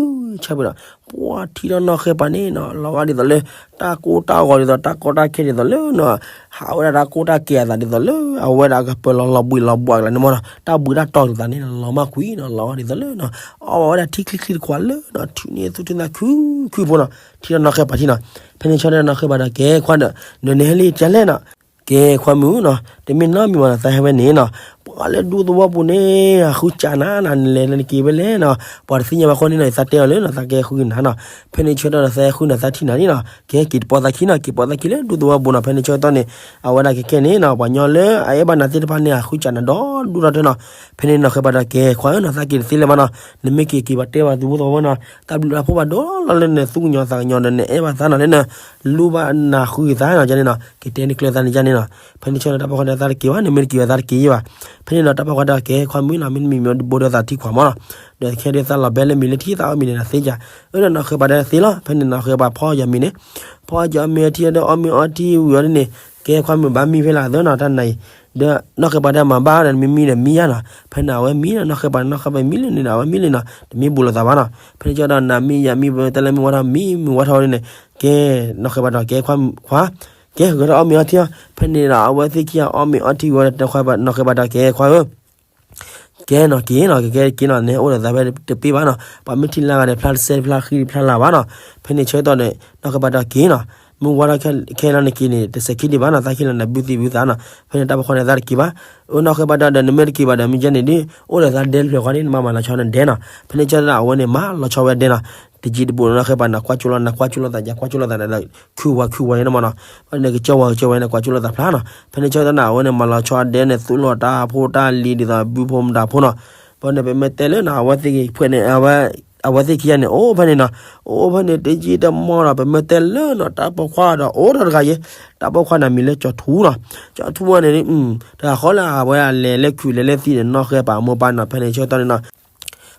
ဆၢဖုဒီး ပှၤထံၣ်ဒီးနီၢ်ဃဲပၤန့ၣ်နီၤ လီၤဂာ်ဒ်သိးလၢ တၢ်ကိၢ်တၢ်ဂီၤဒ်သိး တၢ်ကီတၢ်ခဲဒ်သိးလၢနီၤ ဟးဝဲဒၣ်တၢ်ကိၢ်တၢ်ကဲအသးဒ်သိးလၢ အဝဲဒၣ်ကပၢၤလီၤလီၤဘှံးလီၤဘှါကလၢန့ၣ်မ့ၢ်နီၤ တၢ်ဘှံးတၢ်တီၤဒ်သိးန့ၣ် လီၤမၢ်ကွံာ်နီၤ လီၤဂာ်ဒ်သိးလၢနီၤ အီၣ်ဝဲဒၣ်ထံချံချံတခွးလၢနီၤ ထုးန့ၢ်သူၣ်ထံၣ်သးခုခုဖိနီၤ ထံၣ်ဒီးနီၢ်ဃဲပၤထံနီၤ ဖဲန့ၣ်ဆၢကတီၢ်နီၢ်ဃဲပၤဒီး ကဲခွါဒီး နနဟဲလံကလဲၣ်နီၤ ကဲခွါမုၣ်နီၤ တမ့ၢ်နီတမံၤဘၣ်နီၤ သးဟဲဝဲန့ၣ်နီၤ ပှၤလၢဒူသဝီပူၤန့ၣ် အဃုစးနၤနီၤ နလဲၤလၢနက့ၤဝဲလဲၣ်နီၤ ပှၤတသ့ၣ်ညါဘၣ်ဃိန့ၣ်နီၤ သးတဲအီၤလၢနီၤ သးကဟဲဃုနၤနီၤ ဖဲန့ၣ်ဆၢကတီၢ်ဒီး သးဟဲဃုနီၤ သးထံၣ်နၤန့ၣ်နီၤ ကဲက့ၤတပိာ်သးခံနီၤ က့ၤပိာ်သးခံလၢဒူသဝီပူၤနီၤ ဖဲန့ၣ်ဆၢကတီၢ်န့ၣ် အဝဲဒၣ်ကဲကဲန့ၣ်နီၤ ပှၤညီလၢအအဲၣ်ဘၣ်နၤသ့ၣ်တဖၣ်န့ၣ် အဃုစးနၤဒီဒူၣ်ဒီထၢနီၤ ဖဲန့ၣ်နီၢ်ဃဲပၤဒီး ကဲခွါဧၢနီၤ သးက့ၤတသ့လၢၤဘၣ်နီၤ နမ့ၢ်က့ၤက့ၤဘၣ်တဲဘၣ်သုဖိသဝီဖိနီၤ တၢ်ဘျုးတၢ်ဖှိၣ်ဘၣ်ဒိလီၤလၢနသူၣ်ကညီၤသးကညီၤဒီး နအဲၣ်ဘၣ်သးနီၤ လၢနလူဘၣ်နၤဃုက့ၤသးနီၤ ကန့ၣ်နီၤ က့ၤတဲန့ၢ်ကျၢၤသးန့ၣ်ကန့ၣ်နီၤ ဖဲန့ၣ်ဆၢကတီၢ်တၢ်ပိာ်ခွါန့ၣ် သးတက့ၤဘၣ် နမ့ၢ်တက့ၤဘၣ်သးတက့ၤဘၣ် ဖဲန့ၣ်ဒီးတၢ်ပိာ်ခွါဒီး ကဲခွါမုၣ်နီၤ မ့တမ့ၢ်မ့ၢ်ဘိဒီးသးထံခွးမးနီၤ ဒီးခဲဒ်သးလီၤဘဲလၢမံၤလၢထံ သးအီၣ်မ့ၤန့ၣ်သးသ့ကၢ် အၢ ဒီးနီၢ်ဃဲပၤဒီးသ့လီၤ ဖဲန့ၣ်နီၢ်ဃဲပၤဖီယီၤမ့ၤန့ၣ် ဖီယီၤမ့ၤအထံဒီးအီၣ်မ့ၤအီထံဝံၤအီၤဒ်န့ၣ် ကဲခွါမုၣ်ဘၣ်မံဖဲလၢအသၢနီၤ တၢ်နၤအံၤ ဒီးနီၢ်ဃဲပၤဒီးမၤဘၣ်ဒီး နမ့ၢ်မံဒီးမံယါနီၤ ဖဲန့ၣ်အဝဲမံနီၤ နီၢ်ဃဲပၤန့ၣ် နီၢ်ဃဲပၤမံလၢန့ၣ်ဒီး အဝဲမံလၢနီၤ တမ့ၢ်ဘူးလိာ်သးဘၣ်နီၤ ဖဲန့ၣ်ကၠီဒီးနၤမံယၤမံ ပတဲလၢမုၢ်ဝါထီၣ်မံ မုၢ်ဝါထီၣ်ဒ်န့ၣ် ကဲ နီၢ်ဃဲပၤဒီးကဲခွါ ကဲဂဲၤထီၣ်အီၣ်မ့ၤအီထံအီၤ ဖဲန့ၣ်ဒီးအဝဲသ့ၣ်ခံဂၤအီၣ်မ့ၤအီထံဝံၤဒီး နီၢ်ဃဲပၤဒီးကဲခွါဧၢ ကဲနီၤက့ၤနီၤ ကကဲက့ၤနီၤ နအိၣ်ဒီးသးဖဲတပ့ၢ်ဘၣ်နီၤ ပှၤမ့ၢ်ထံၣ်လၢဂၤန့ၣ် ဖျါတစဲးဖျါဃံဖျါလၤဘၣ်နီၤ ဖဲန့ၣ်ဆၢကတီၢ်န့ၣ် နီၢ်ဃဲပၤဒီးက့ၤနီၤ မုၢ်ဝါထီၣ်ခဲလၢာ်န့ၣ်က့ၤန့ၣ် တစဲးခံဒံးဘၣ်နီၤ သးခံလၢနဘုသံဘုသးနီၤ ဖဲန့ၣ်တၢ်ပိာ်ခွါန့ၣ်သးတက့ၤဘၣ် အၢ နီၢ်ဃဲပၤဒီး နမ့ၢ်တက့ၤဘၣ်ဒီး မ့ၢ်ကဲန့ၣ်ဒ် အိၣ်ဒီးသးဒဲတဖျၢၣ်ဃီန့ၣ် နဘၣ်မၤလီၤဆီနဒဲနီၤ ဖဲန့ၣ်ဆၢကတီၢ်အဝဲန့ၣ် မၤလီၤဆီဝဲဒဲနီၤ တယံၤတဘူးနီၢ်ဃဲပၤန့ၣ် ကွၢ်ကၠိလီၤ နကွၢ်ကၠိလီၤသး ယကွၢ်ကၠိလီၤသးဒီး ခုၣ်ဝါခုၣ်ဝါယဲန့ၣ်မးနီၤ, ဘၣ်န့ၣ်ကစၢၢ်ဝါကစၢၢ်ဝါန့ၣ် ကွၢ်ကၠိလီၤသးဖျါနီၤ, ဖဲန့ၣ်ဆၢကတီၢ်န့ၣ် အဝဲန့ၣ် မၤလီၤဆီဒဲန့ၣ် သူၣ်လီၤတၢ်ဖိတၢ်လံၤဒ်သိး ဘုဖိမတၤဖိနီၤ, ဘၣ်န့ၣ် ပမ့ၢ်တဲလၢနီၤ အဝဲသ့ၣ်ဖဲန့ၣ် အဝဲသ့ၣ်ခံဂၤန့ၣ် အိၣ်ဖဲန့ၣ်နီၤ, အိၣ်ဖဲန့ၣ် တယံာ်တမီၢ်ဒီး ပမ့ၢ်တဲလၢနီၤ တၢ်ပိာ်ခွါဒီး အိၣ်ဒီးတဂၤယဲ, တၢ်ပိာ်ခွါန့ၣ် မံၤလၢကၠီၤထူနီၤ, ကၠီၤထူဝဲန့ၣ် တဂၤဃီလၢအဝဲလဲၤလၢခုးလဲၤလၢသံဒီး နီၢ်ဃဲပၤမိၢ်ပၢ်နီၤ, ဖဲန့ၣ်ဆၢကတီၢ်န့ၣ်နီၤ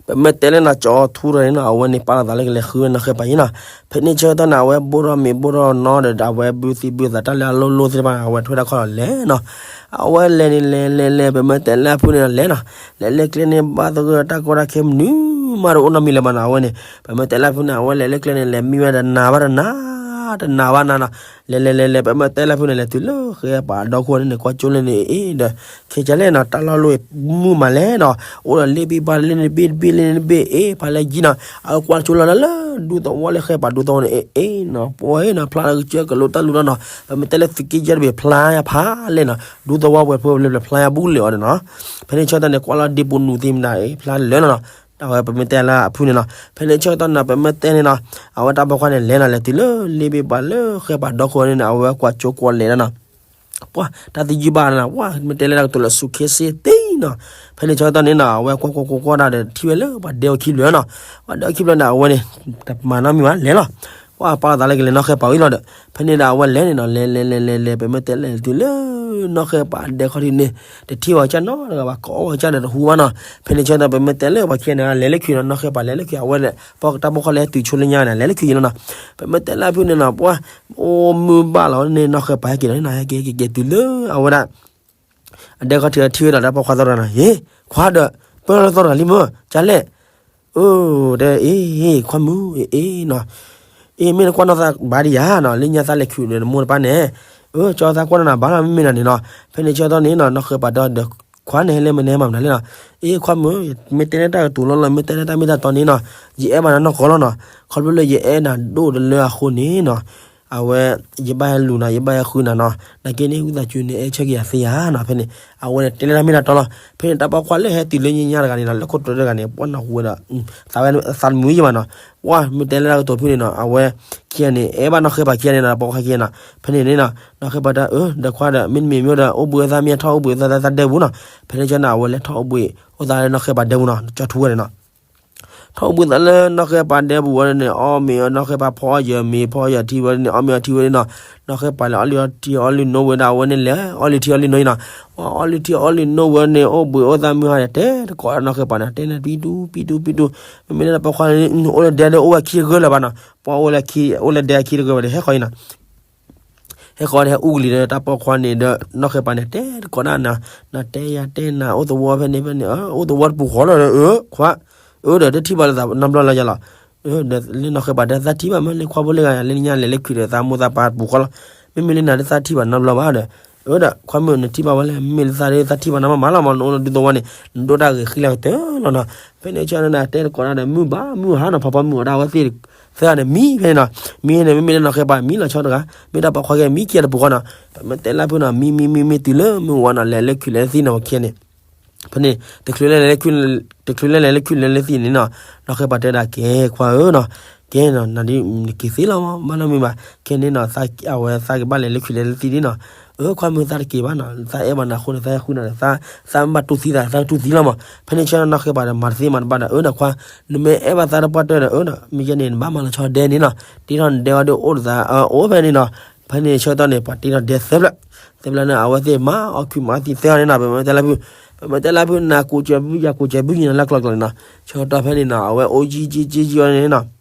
ပမ့ၢ်တဲလၢနီၤ ကၠီၤထူဒီးန့ၣ်နီၤ အဝဲန့ၣ်ပာ်လီၤသးလၢကလဲၤဃုဝဲနီၢ်ဃဲပၤအံၤနီၤ, ဖဲန့ၣ်ဆၢကတီၢ်န့ၣ် အဝဲဘိၣ်ထီၣ်မ့ၤဘိၣ်ထီၣ်နီၤဒီး အဝဲဘုသံဘုသးတၢ်လၢအလိၣ်လိၣ်သ့ၣ်တဖၣ် အဝဲထွဲတၢ်ခီၣ်လီၤလဲၤနီၤ, အဝဲလဲၤန့ၣ်လဲၤလဲၤလဲၤ ပမ့ၢ်တဲလၢအဖုန့ၣ်လဲၤနီၤ, လဲၤလၢကျဲန့ၣ် ဘၣ်သဂၢၢ်တၢ်ကီတၢ်ခဲမနုၤမးတအိၣ်နီတမံၤလၢၤဘၣ်နီၤ, အဝဲန့ၣ် ပမ့ၢ်တဲလၢအဖုန့ၣ် အဝဲလဲၤလၢကျဲန့ၣ် လဲၤမံဝဲတနၤဘၣ်တနၤ, တနၤဘၣ်နၤနီၤ, လဲၤလဲၤလဲၤလဲၤ ပမ့ၢ်တဲလၢအဖုန့ၣ် လဲၤတုၤလၢဃဲပၤဒီခိၣ်န့ၣ် ကွၢ်ကၠိလၢန့ၣ်အ့ဒီး ခဲကၠီလဲၣ်နီၤ တၢ်လီၢ်လီၢ်မုာ်မးလဲၣ်နီၤ, အိၣ်ဒီးလ့ၣ်ဘ့ၣ်ဘၣ်လ့ၣ်န့ၣ်တဘ့ၣ်တဘ့ၣ်လ့ၣ်န့ၣ်တဘ့ၣ် အ့ ဖးလဲၢ်ယံၤနီၤ, အကွၢ်ကၠိလီၤလၢလၢ ဒူသဝီလၢဃဲပၤဒူသဝီန့ၣ် အ့အ့နီၤ, ပှၤအ့နီၤ ဖျါလၢကစၢၢ်ကလိတၢ်လူၤတၢ်နီၤ, ပမ့ၢ်တဲလၢသုးက့ယဲၢ်တဘ့ၣ်ဖျါဖးလဲၣ်နီၤ, ဒူသဝီပှဲၤဖိလၢဖျါဖးဘူးလၢာ်အီၤဒီးနီၤ, ဖဲန့ၣ်ဆၢကတီၢ်န့ၣ် ကွၢ်လီၤဒ့ပူၤနူၤသ့ၣ်မနၤ အ့ ဖျါလၢာ်လီၤနီၤ, အဝဲပမ့ၢ်တဲလၢအဖုန့ၣ်နီၤ, ဖဲန့ၣ်ဆၢကတီၢ်န့ၣ် ပမ့ၢ်တဲန့ၣ်နီၤ, အဝဲတၢ်ပိာ်ခွါန့ၣ်လဲၤနီၤ လဲၤတုၤလၢလ့ၣ်ဘ့ၣ်ဘၣ်လၢဃဲပၤဒီခိၣ်န့ၣ် အဝဲကွၢ်ကၠိကွၢ်လဲၤလီၤနီၤ ပှၤတၢ်သယုၢ်ဘၣ်နီၤ, ပှၤမ့ၢ်တဲလၢတၢ်ကတိၤလၢ suitcase သ့နီၤ, ဖဲန့ၣ်ဆၢကတီၢ်န့ၣ်နီၤ အဝဲကွၢ်ကွၢ်ကွၢ်ကွၢ်တၢ်ဒီးထံၣ်ဝဲလၢပှၤဒဲအခံဘျီနီၤ, ပှၤဒဲအခံဘျီန့ၣ် အဝဲန့ၣ် တမၤနီတမံၤဘၣ် လဲၤလီၤ, ပှၤပာ်လီၤသးလၢကလဲၤနီၢ်ဃဲပၤဝံၤလီၤဒီး ဖဲန့ၣ်ဒီးအဝဲလဲၤန့ၣ်နီၤ လဲၤလဲၤလဲၤလဲၤလဲၤ ပမ့ၢ်တဲလဲၤတုၤလၢ နီၢ်ဃဲပၤဒဲခီၣ်ထံးန့ၣ် တထံၣ်ဘၣ်ကၢ်နီတဂၤဘၣ် ကအီၣ်ဝဲကၢ်ဒီးတဟူဘၣ်နီၤ, ဖဲန့ၣ်ဆၢကတီၢ် ပမ့ၢ်တဲလၢပှၤခံဂၤန့ၣ် လဲၤလၢခုးနီၤ နီၢ်ဃဲပၤလဲၤလၢခုး အဝဲန့ၣ် ပှၤတၢ်ပိာ်ခွါလဲၤတုၤဆိလၢညါန့ၣ် လဲၤလၢခုးယံၤလီၤနီၤ, ပမ့ၢ်တဲလၢအဖုန့ၣ်နီၤ ပှၤ အိၣ်မုာ်ဘၣ်လီၤန့ၣ် နီၢ်ဃဲပၤဟဲက့ၤလီၤန့ၣ်နီၤ ဟဲက့ၤက့ၤက့ၤတုၤလၢအဝဲဒၣ် အဒဲခီၣ်ထံးထံၣ်ဝဲဒီးတၢ်ပိာ်ခွါသီတဂၤနီၤ ဟ့ ခွါဒီး ပၢၢ်လီၤသီတဂၤလံမၢ ကၢ်လဲၣ် အၢ တဲ အ့ ခွါမုၣ် အ့ နီၤ အ့ မ့ၢ်နကွၢ်နီၣ်သးဘၣ်ဒံးယၤနီၤ လၢညါသးလဲၤခုးဒီးနမိၢ်တပၢ်န့ၣ် အၢ ကၠီသးကွၢ်နီၣ်နၤဘၣ်လီၤ မ့မ့ၢ်နီၤန့ၣ်နီၤ ဖဲန့ၣ်ဆၢကတီၢ်န့ၣ်နီၤ နီၢ်ဃဲပၤတဲဒီး ခွါန့ၣ်ဟဲလၢမနုၤမၤမနုၤလဲၣ်နီၤ အ့ ခွါမုၣ် မ့ၢ်တဲလၢတၢ်ကတိၤလီၤလီၤ မ့ၢ်တဲလၢတၢ်မ့ၢ်တၢ်တီန့ၣ်နီၤ ယအဲၣ်ဘၣ်နၤနီၢ်ကီၢ်လီၤနီၤ ခီဖျိလၢယအဲၣ်နၤဒိၣ်တလၢအဃိန့ၣ်နီၤ အဝဲ ယဘၣ်ဟဲလူၤနၤ ယဘၣ်ဟဲဃုနၤနီၤ နာ်က့န့ၣ် ဝံသးစူၤန့ၣ် အဲၣ်ဆၢက့ၤယၤသ့ဧါနီၤ ဖဲန့ၣ် အဝဲန့ၣ်တဲလၢတၢ်မ့ၢ်တၢ်တီလီၤ ဖဲန့ၣ်တၢ်ပိာ်ခွါလၢဟဲတုၤလၢညါညါတဂၤန့ၣ်နီၤ လၢခိၣ်တရၢတဂၤန့ၣ် ပှၤနီၢ်ဟူဝဲဒီး သးဝဲသးတမုာ်ယံၤဘၣ်နီၤ ပှၤမ့ၢ်တဲလၢတၢ်ကတိၤဖုန့ၣ်နီၤ အဝဲခံဂၤန့ၣ် အဲၣ်ဘၣ်နီၢ်ဃဲပၤခံဂၤန့ၣ်နီၤ ပိာ်ခွါခံဂၤနီၤ ဖဲန့ၣ်န့ၣ်နီၤ နီၢ်ဃဲပၤတဲ အၢ ဒီးခွါဒီး မ့တမ့ၢ်မ့ၢ်ဒီး အိၣ်ဘှံးအသးမ့ၢ်ထီၣ်အိၣ်ဘှံးအသးသးဒဲပူၤနီၤ ဖဲန့ၣ်ဆၢနီၤ အဝဲလဲၤထီၣ်အိၣ်ဘှံးအိၣ်သးလၢနီၢ်ဃဲပၤဒဲပူၤနီၤ ကၠီထူဝဲန့ၣ်နီၤ ထီၣ်အိၣ်ဘှံးသးလၢနီၢ်ဃဲပၤဒဲပူၤဝဲန့ၣ် အီၣ်မ့ၤနီၢ်ဃဲပၤဖီအီၣ်ယၢၤမ့ၤ ဖီအီၣ်ယၢၤထံဝဲန့ၣ် အီၣ်မ့ၤအီထံဝဲန့ၣ်နီၤ နီၢ်ဃဲပၤလဲၤအီၣ်လံထံအီၣ်လံနိဝဲဒၣ် အဝဲန့ၣ်လဲၤအီၣ်လံထံအီၣ်လံနိအံၤနီၤ အီၣ်လံထံအီၣ်လံနိဝဲန့ၣ် အိၣ်ဘှံးအိၣ်သးမုၢ်ဟါန့ၣ် တဲတကိးနီၢ်ဃဲပၤန့ၣ် တဲန့ၣ်ပံတူပံတူပံတူ မ့မ့ၢ်လၢတၢ်ပိာ်ခွါန့ၣ် အိၣ်လၢဒဲဒၣ်အိၣ်ဝဲခံဂၢၢ်လၢၤဘၣ်နီၤ ပှၤအိၣ်လၢခံ အိၣ်လၢဒဲအခံတဂၢၢ်ဘၣ်ဒီး ဟဲဃီၤအံၤနီၤ ဟဲဃီၤဒီးဟဲအူကလံၤဒီးတၢ်ပိာ်ခွါန့ၣ်ဒီး နီၢ်ဃဲပၤန့ၣ် တဲတကိးဒၣ်နၤ နတဲယၤတဲနၤ အိၣ်သဝီဖဲန့ၣ်ဖဲန့ၣ် အိၣ်သဝီတပူၤဃီလီၤဒီး အၢ ခွါ အၢ ဒီးတထံၣ်ဘၣ်လၢသးနီတဘျီလၢၤယၤလီၤ ဒီးလၢနီၢ်ဃဲပၤတဲသးထံၣ်ဘၣ်မ့ၢ်လၢခွါဖိလၢဂၤ လၢညါလဲၤလၢခုးဒီးသးမိၢ်သးပၢ်တပူၤဃီလီၤ မ့မ့ၢ်လၢနၤဒီးသးထံၣ်ဘၣ်နီတဘျီဘၣ်ဒီး အၢ ဒီးခွါမုၣ်နထံၣ်ဘၣ်ဝဲလဲၣ် မ့မ့ၢ်လၢသးဒီးသးထံၣ်ဘၣ်နီမးမးလီၤမး နအိၣ်လၢဒူသဝီန့ၣ် နဒိၣ်တၢ်ဂ့ၤဃံလၤကတၢၢ်လီၤနီၤ ဖဲန့ၣ်ဆၢနၤတဲတကိးဒၣ်ဒီး မုၢ်ဘၣ်မုၢ်ဟါနီၤ ဖးဖီမုၢ်အီၤဒၣ်ဝဲသ့ၣ် သၢဂၤန့ၣ်မံဖဲန့ၣ်နီၤ မံန့ၣ် မ့မ့ၢ်လၢနီၢ်ဃဲပၤမံလီၤဆီတဂၤ မ့ၢ်တၢ်ပိာ်ခွါကဲမံခံဂၤတပူၤဃီနီၤ ပမ့ၢ်တဲလၢဖုနီၤ မံမံမံမံတုၤလၢမုၢ်ဝါနီၤ လဲၤလၢခုးလဲၤလၢသံနီၤ ပှၤခံဂၤန့ၣ် ဖဲန့ၣ် တချုးလဲၤလၢခုးလဲၤလၢသံန့ၣ်နီၤ နီၢ်ဃဲပၤတဲဒၣ်ကဲခွါဧၢနီၤ ကဲနီၤ နဒ်နက့ၤသ့လီၤ ဘၣ်နီတမံၤဘၣ် ခဲန့ၣ်နီၤ အဝဲသးကဘၣ်လဲၤလၢခုးလဲၤလၢသံန့ၣ်နီၤ အၢ ခွါမုၢ်သးတက့ၤဘၣ်နီၤ သးအဲၣ်ဘၣ်နၤအဃိန့ၣ် သးဟဲဃုနၤဒီး သးမ့ၢ်ဘၣ်တူၢ်သံသး သးကတူၢ်သံလီၤမး ဖဲန့ၣ်ဆၢနီၢ်ဃဲပၤဒီး မၤတသ့မၤတဘၣ်ဒီး အၢဒီးခွါ နမ့ၢ်အဲၣ်ဘၣ်သးတပှၢ်တၢၢ်ဒီး အၢဒီး မ့ၢ်ယဲန့ၣ် နဘၣ်မၤလီၤဆီဒဲန့ၣ်နီၤ တ့ထီၣ်နဒဲဝဲဒီးအိၣ်တသး အိၣ်ဖဲန့ၣ်နီၤ ဖဲန့ၣ်ဆၢကတီၢ်န့ၣ် ပှၤတ့ထီၣ်ဒဲသၢဖျၢၣ် သၢဖျၢၣ်န့ၣ် အဝဲသ့ၣ်မၤအီၣ်ခုးမၤအီၣ်သံသၢဂၤန့ၣ်နီၤ ပမ့ၢ်တဲလၢဖု ပမ့ၢ်တဲလၢဖုနၤကူးစၢၤဘုယၤကူးစၢၤဘုယံၤနီၤ လၢကျီၢ်ကျီၢ်န့ၣ်နီၤ ဆၢကတီၢ်ဖဲန့ၣ်နီၤ အဝဲအိၣ်ယံၤယံၤယံၤယံၤအီၤန့ၣ်နီၤ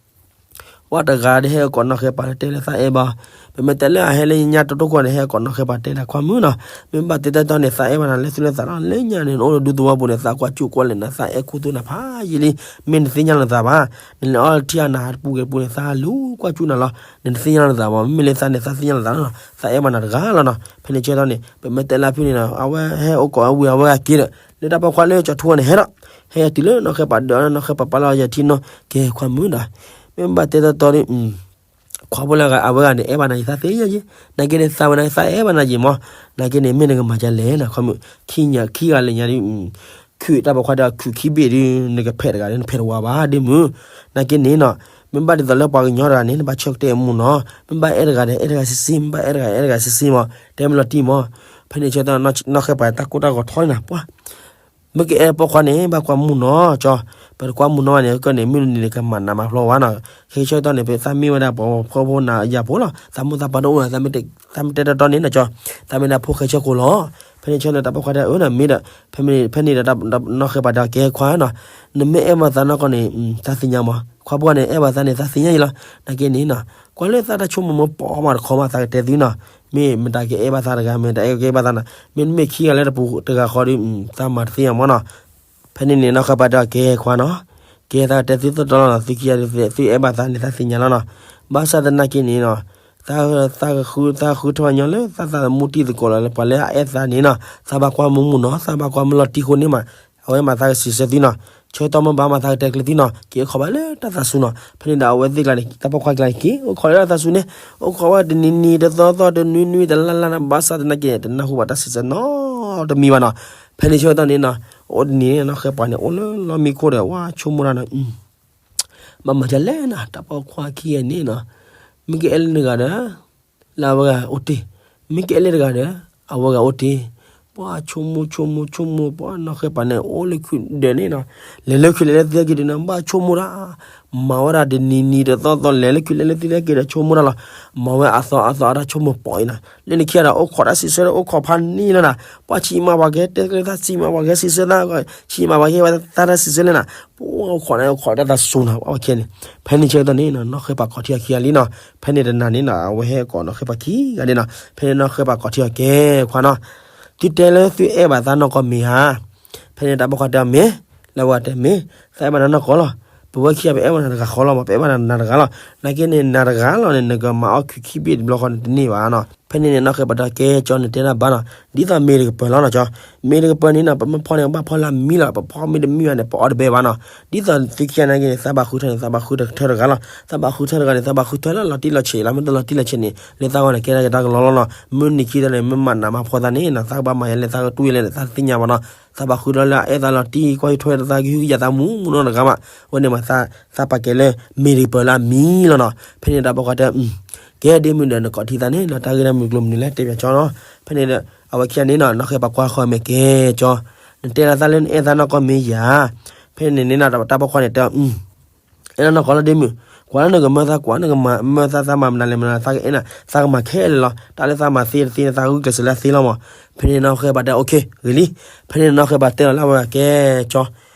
ပှၤတဂၤဒီးဟဲကိးနီၢ်ဃဲပၤတဲလၢသးအဲၣ်ဘၣ် ပမ့ၢ်တဲလၢအဟဲလၢညါတိတိခိၣ်န့ၣ် ဟဲကိးနီၢ်ဃဲပၤတဲဒၣ်ခွါမုၣ်နီၤ မ့ၢ်ဘၣ်တဲတၢ်တီန့ၣ် သးအဲၣ်ဘၣ်နၤလၢသူၣ်လၢသးလီၤ လၢညါန့ၣ် နအိၣ်လၢဒူသဝီပူၤန့ၣ် သးကွၢ်ကၠူၣ်ကွၢ်လဲၤနၤ သးအဲၣ်ခူသူၣ်နၤဖးယံာ်လံ မ့ၢ်နသ့ၣ်ညါလီၤနသးဘၣ် နလဲၤအီၣ်ထံအနၤတပူၤဂ့ၤပူၤန့ၣ် သးလူၤကွၢ်ကၠူၣ်နၤလီၤ နတသ့ၣ်ညါလီၤနသးဘၣ် မ့မ့ၢ်လၢသးန့ၣ် သးသ့ၣ်ညါလီၤသးလီၤ သးအဲၣ်ဘၣ်နၤတဂၤလီၤနီၤ ဖဲန့ၣ်ဆၢကတီၢ်န့ၣ် ပမ့ၢ်တဲလၢဖုန့ၣ်နီၤ အဝဲဟဲအိၣ်ကိးအဝံၤအဝဲအက့ၤဒီး လၢတၢ်ပိာ်ခွါလၢကၠီထူန့ၣ်ဟဲဒီး ဟဲတုၤလၢနီၢ်ဃဲပၤဒီး နီၢ်ဃဲပၤပာ်လီၤယၤထံနီၤ ကဲခွါမုၣ်ဒီး မ့ၢ်ဘၣ်တဲတၢ်တီဒီး ခွါဖိလၢအဝဲဂၤန့ၣ် အဲၣ်ဘၣ်နၤယသးသ့ၣ်ညါယ့ နာ်က့န့ၣ်သးဝဲန့ၣ်သးအဲၣ်ဘၣ်နၤယ့မး နာ်က့န့ၣ် မ့ၢ်နကမၤဒ်လဲၣ်နီၤ ခွါမုၣ် ခံဂၤလၢညါဒီး ခုးတၢ်ပိာ်ခွါဒီးခုးခံဘ့ၣ်ဒီး နကဖဲးတဂၤဒီး နဖဲးတဝါဘၣ်ဒ်မုၢ် နာ်က့န့ၣ်နီၤ မ့ၢ်ဘၣ်ဒ်သိးလၢပှၤကညီတဂၤန့ၣ် နဘၣ်ဆၢကတဲအမူနီၤ, မ့ၢ်ဘၣ်အဲၣ်တဂၤဒီး အဲၣ်တဂၤဆံးဆံး, မ့ၢ်ဘၣ်အဲၣ်တဂၤ အဲၣ်တဂၤဆံးဆံးမး, တဲမ့ၢ်လီၤတံၢ်မး. ဖဲန့ၣ်ဆၢကတီၢ် နီၢ်ဃဲပှၤတၢ်ကိၢ်တၢ်ဂီၤထီန့ၣ် ပှၤ မ့ၢ်ကအဲၣ်ပိာ်ခွါန့ၣ် ဘၣ်ကွၢ်မူနီၤကၠီ, ပတကွၢ်မူနီၤဘၣ်န့ၣ် ကန့ၣ် မုၢ်နံၤန့ၣ် ကမၤနးမၤဖျီဝဲနီၤ. ခဲဆၢကတီၢ်န့ၣ် ပသးမ့ၢ်ဝဲဒၣ်ပှၤဖှီၣ်ဖိနၤယၤဖိလီၤ, သးမိၢ်သးပၢ်တအိၣ်လီၤ, သးမ့ၢ်တဲတီတီန့ၣ်နီၤကၠီ, သးမ့ၢ်ဒၣ်ဖိၣ်ဃဲဆၢခိၣ်လီၤ. ဖဲန့ၣ်ဆၢကတီၢ် တၢ်ပိာ်ခွါတဲအၢနီၤ မ့ၢ်ဒီး ဖဲန့ၣ်ဒီး နီၢ်ဃဲပှၤတဲကဲခွါနီၤ, နမ့ၢ်အဲၣ်ဘၣ်သးနီၢ်ကီၢ်န့ၣ် သးသ့ၣ်ညါမး, ခွါပှၢ်န့ၣ် အဲၣ်ဘၣ်သးန့ၣ် သးသ့ၣ်ညါအံၤလီၤ. နာ်က့န့ၣ်နီၤ ကွၢ်လၢသးတၢ်ဆိကမိၣ်မ့ၢ်ပိာ်မးတခီမး သးကတဲသုနီၤ, မ့ၢ်မတၤကအဲၣ်ဘၣ်သးတဂၤ မ့ၢ်တအဲၣ်ကအဲၣ်ဘၣ်သးနီၤ, မ့တမ့ၢ်ခံဂၤလၢတပူၤတဂၤဃီဒီး သးမၤတသ့ၣ်ညါမးနီၤ. ဖဲန့ၣ်န့ၣ် နီၢ်ဃဲပှၤတဲကဲခွါနီၤ, ကဲသးကတဲသုသီတီလီၤနီၤ, သုခံဂၤသုအဲၣ်ဘၣ်သးန့ၣ် သးသ့ၣ်ညါလီၤနီၤ. ဘၣ်ဆၣ်သနာ်က့န့ၣ်နီၤ သး သးဃု သးဃုထၢၣ်ညီလၢသးသမူတံၤသကိးလီၤ, ပှၤလၢအအဲၣ်သးန့ၣ်နီၤ သးဘၣ်ကွၢ်မူမူနီၤ, သးဘၣ်ကွၢ်မူလီၤတံၢ်ဃိန့ၣ်မး, အဝဲမးသးကစံးဆၢသုနီၤ, ဆၢကတီၢ်မ့ၢ်ဘၣ်မးသးကတဲကျဲသုနီၤ, က့ၤအိၣ်ခိးဘၣ်လၢတၢ်သးစူၤနီၤ. ဖဲန့ၣ်ဒီးအဝဲသ့ၣ်ကျါန့ၣ် တၢ်ပိာ်ခွါကျါန့ၣ် က့ၤအိၣ်ခိးလၢတၢ်သးစူၤန့ၣ်, အိၣ်ခိးဝဲတနံၤနံၤတသီသီတနွံနွံတလါလါနီၤ, ဘၣ်ဆၣ်သနာ်က့ တနၢ်ဟူဘၣ်တၢ်စံးဆၢနီတမံၤဘၣ်နီၤ. ဖဲန့ၣ်ဆၢကတီၢ်န့ၣ်နီၤ အိၣ်တနံၤန့ၣ် နီၢ်ဃဲပှၤန့ၣ် အိၣ်လၢလီၢ်မံခိၣ်ဒီး ဝဲဆိကမိၣ်တၢ်နီၤ ဘၣ်မၤဒ်လဲၣ်နီၤ, တၢ်ပိာ်ခွါခံဂၤန့ၣ်နီၤ, မ့ၢ်ကအဲၣ်လၢနဂၤဒီး လၢအဝဲဂၤအိၣ်တ့ၢ်, မ့ၢ်ကအဲၣ်လၢတဂၤဒီး အဝဲဂၤအိၣ်တ့ၢ်. ပှၤဆိကမိၣ်ဆိကမိၣ်ဆိကမိၣ် ပှၤနီၢ်ဃဲပှၤန့ၣ် အိၣ်လၢခုးဒၢးန့ၣ်နီၤ, လဲၤလၢခုးလဲၤလၢသံက့ၤဒီးနီၤ ဘၣ်ဆိကမိၣ်တၢ်, မၤဝဲဒၣ်တနံၤနံၤတသီသီ လဲၤလၢခုးလဲၤလၢသံက့ၤဒီးဆိကမိၣ်တၢ်လီၤ. မၤဝဲအသီအသီအတၢ်ဆိကမိၣ်ပိာ်အံၤနီၤ, လၢနခံဂၤဒီး အိၣ်ခိးတၢ်စံးဆၢဒီး အိၣ်ခိးဖးန့ၢ်လီၤနီၤ, ပှၤဆံးမၤပှၤကဟဲတဲသး ဆံးမၤပှၤကဟဲစံးဆၢသး, ဆံးမၤပှၤကဟဲဝဲသးတၢ်စံးဆၢလဲၣ်နီၤ, ပှၤအိၣ်ခိးန့ၣ် အိၣ်ခိးတၢ်သးစူၤနီၤ, ပှၤဝဲခဲန့ၣ်. ဖဲန့ၣ်ဆၢကတီၢ်န့ၣ်နီၤ နီၢ်ဃဲပှၤကိးထံၣ်အခံဂၤလံနီၤ, ဖဲန့ၣ်တနၤန့ၣ်နီၤ အဝဲဟဲကိးနီၢ်ဃဲပှၤခံဂၤန့ၣ်နီၤ, ဖဲန့ၣ်နီၢ်ဃဲပှၤကိးထံၣ်အီၤကဲခွါနီၤ, သုတဲလၢသုအဲၣ်ဘၣ်သးနီၢ်ကီၢ်မ့ၢ်ဧါ. ဖဲန့ၣ်တၢ်ပိာ်ခွါတဲအီၤမ့ၢ်, လၢဝဲတဲမ့ၢ်, သးအဲၣ်ဘၣ်နၤနီၢ်ကီၢ်လီၤ. ပဝဲခံဂၤ ပအဲၣ်ဘၣ်နၤတဂၤဃီလီၤမး, ပအဲၣ်ဘၣ်နၤတဂၤလီၤ. နာ်က့န့ၣ် နၤတဂၤလီၤန့ၣ် နကမၤအီၣ်ခုးခံဘ့ၣ်တဘျီဃီန့ၣ်တန့ၢ်ဘၣ်နီၤ. ဖဲန့ၣ်န့ၣ် နီၢ်ဃဲပှၤတဲအီၤကဲကၠီ နတဲတၢ်ဘၣ်နီၤ, ဒ်သိးမ့ၢ်တကပၤလီၤနီၤကၠီ, မ့ၢ်တကပၤန့ၣ်နီၤ ပမ့ၢ်ဖီၣ်န့ၣ် ပဘၣ်ဖီၣ်လၢအမံလီၤ, ပဖီၣ်မ့ၢ်တမံဘၣ်န့ၣ် ပအီၣ်တဘဲဘၣ်နီၤ. ဒ်သိးသုခံဂၤနာ်က့န့ၣ် သးဘၣ်ဃုထၢန့ၣ် သးဘၣ်ဃုထၢတဂၤလီၤ, သးဘၣ်ဃုထၢတဂၤန့ၣ် သးဘၣ်ဃုထၢလၢလီၤတံၢ်လီၤဆဲးလီၤ, မ့ၢ်တလီၤတံၢ်လီၤဆဲးန့ၣ် လၢသးဂီၢ်န့ၣ်ကဲထီၣ်က့ၤတၢ်ကလီလီၤနီၤ. မုၢ်နံၤခံသီန့ၣ် မ့ၢ်မၤနးမၤဖှီၣ်သးန့ၣ်နီၤ သးကဘၣ်မၤယဲလဲၣ် သးကတူၢ်ယဲလဲၣ် သးတသ့ၣ်ညါဘၣ်နီၤ. သးဘၣ်ဃုထၢလၢအအဲၣ်သးလီၤတံၢ် ကွၢ်ထွဲသးကဟုကယာ်သးမူနီတဂၤမး, အဝဲန့ၣ်မး သးပာ်ကဲလၢ မ့ၢ်တကပၤလၢအမံလီၤနီၤ. ဖဲန့ၣ်တၢ်ပိာ်ခွါတဲ ကဲဒ့မုၣ်ဒီး နကိးထံၣ်သးန့ၣ်ဒီး တၢ်ဂ့ၢ်တၢ်မုၢ်ကျိၤမနုၤလဲၣ် တဲပၠးကၠီနီၤ. ဖဲန့ၣ်ဒီး အဝဲခံဂၤန့ၣ်နီၤ နီၢ်ဃဲပှၤကွၢ်ဃီမ့ၢ်ကဲကၠီ, နတဲလီၤသးလၢနအဲၣ်သးနီၢ်ကီၢ်မ့ၢ်ယၤ. ဖဲန့ၣ်န့ၣ်နီၤ တၢ်ပိာ်ခွါန့ၣ်တဲ အဲၣ်လီၤနီၢ်ကီၢ်လီၤဒ့မုၣ်, ကွၢ်လၢနကမၢသးကွၢ် နကမၤမၢသး သးမၤမနုၤလဲၣ်မနုၤ သးကအဲၣ်နၤ သးကမၤခဲလၢာ်လီၤ. တၢ်လၢသးမၤသ့တသ့န့ၣ် သးဂုာ်ကျဲးစၢးလၢအသ့လီၤမး. ဖဲန့ၣ်နီၢ်ဃဲပှၤတဲ okay ဂ့ၤလံ. ဖဲန့ၣ်နီၢ်ဃဲပှၤတဲလီၤလၢအဝဲကဲကၠီ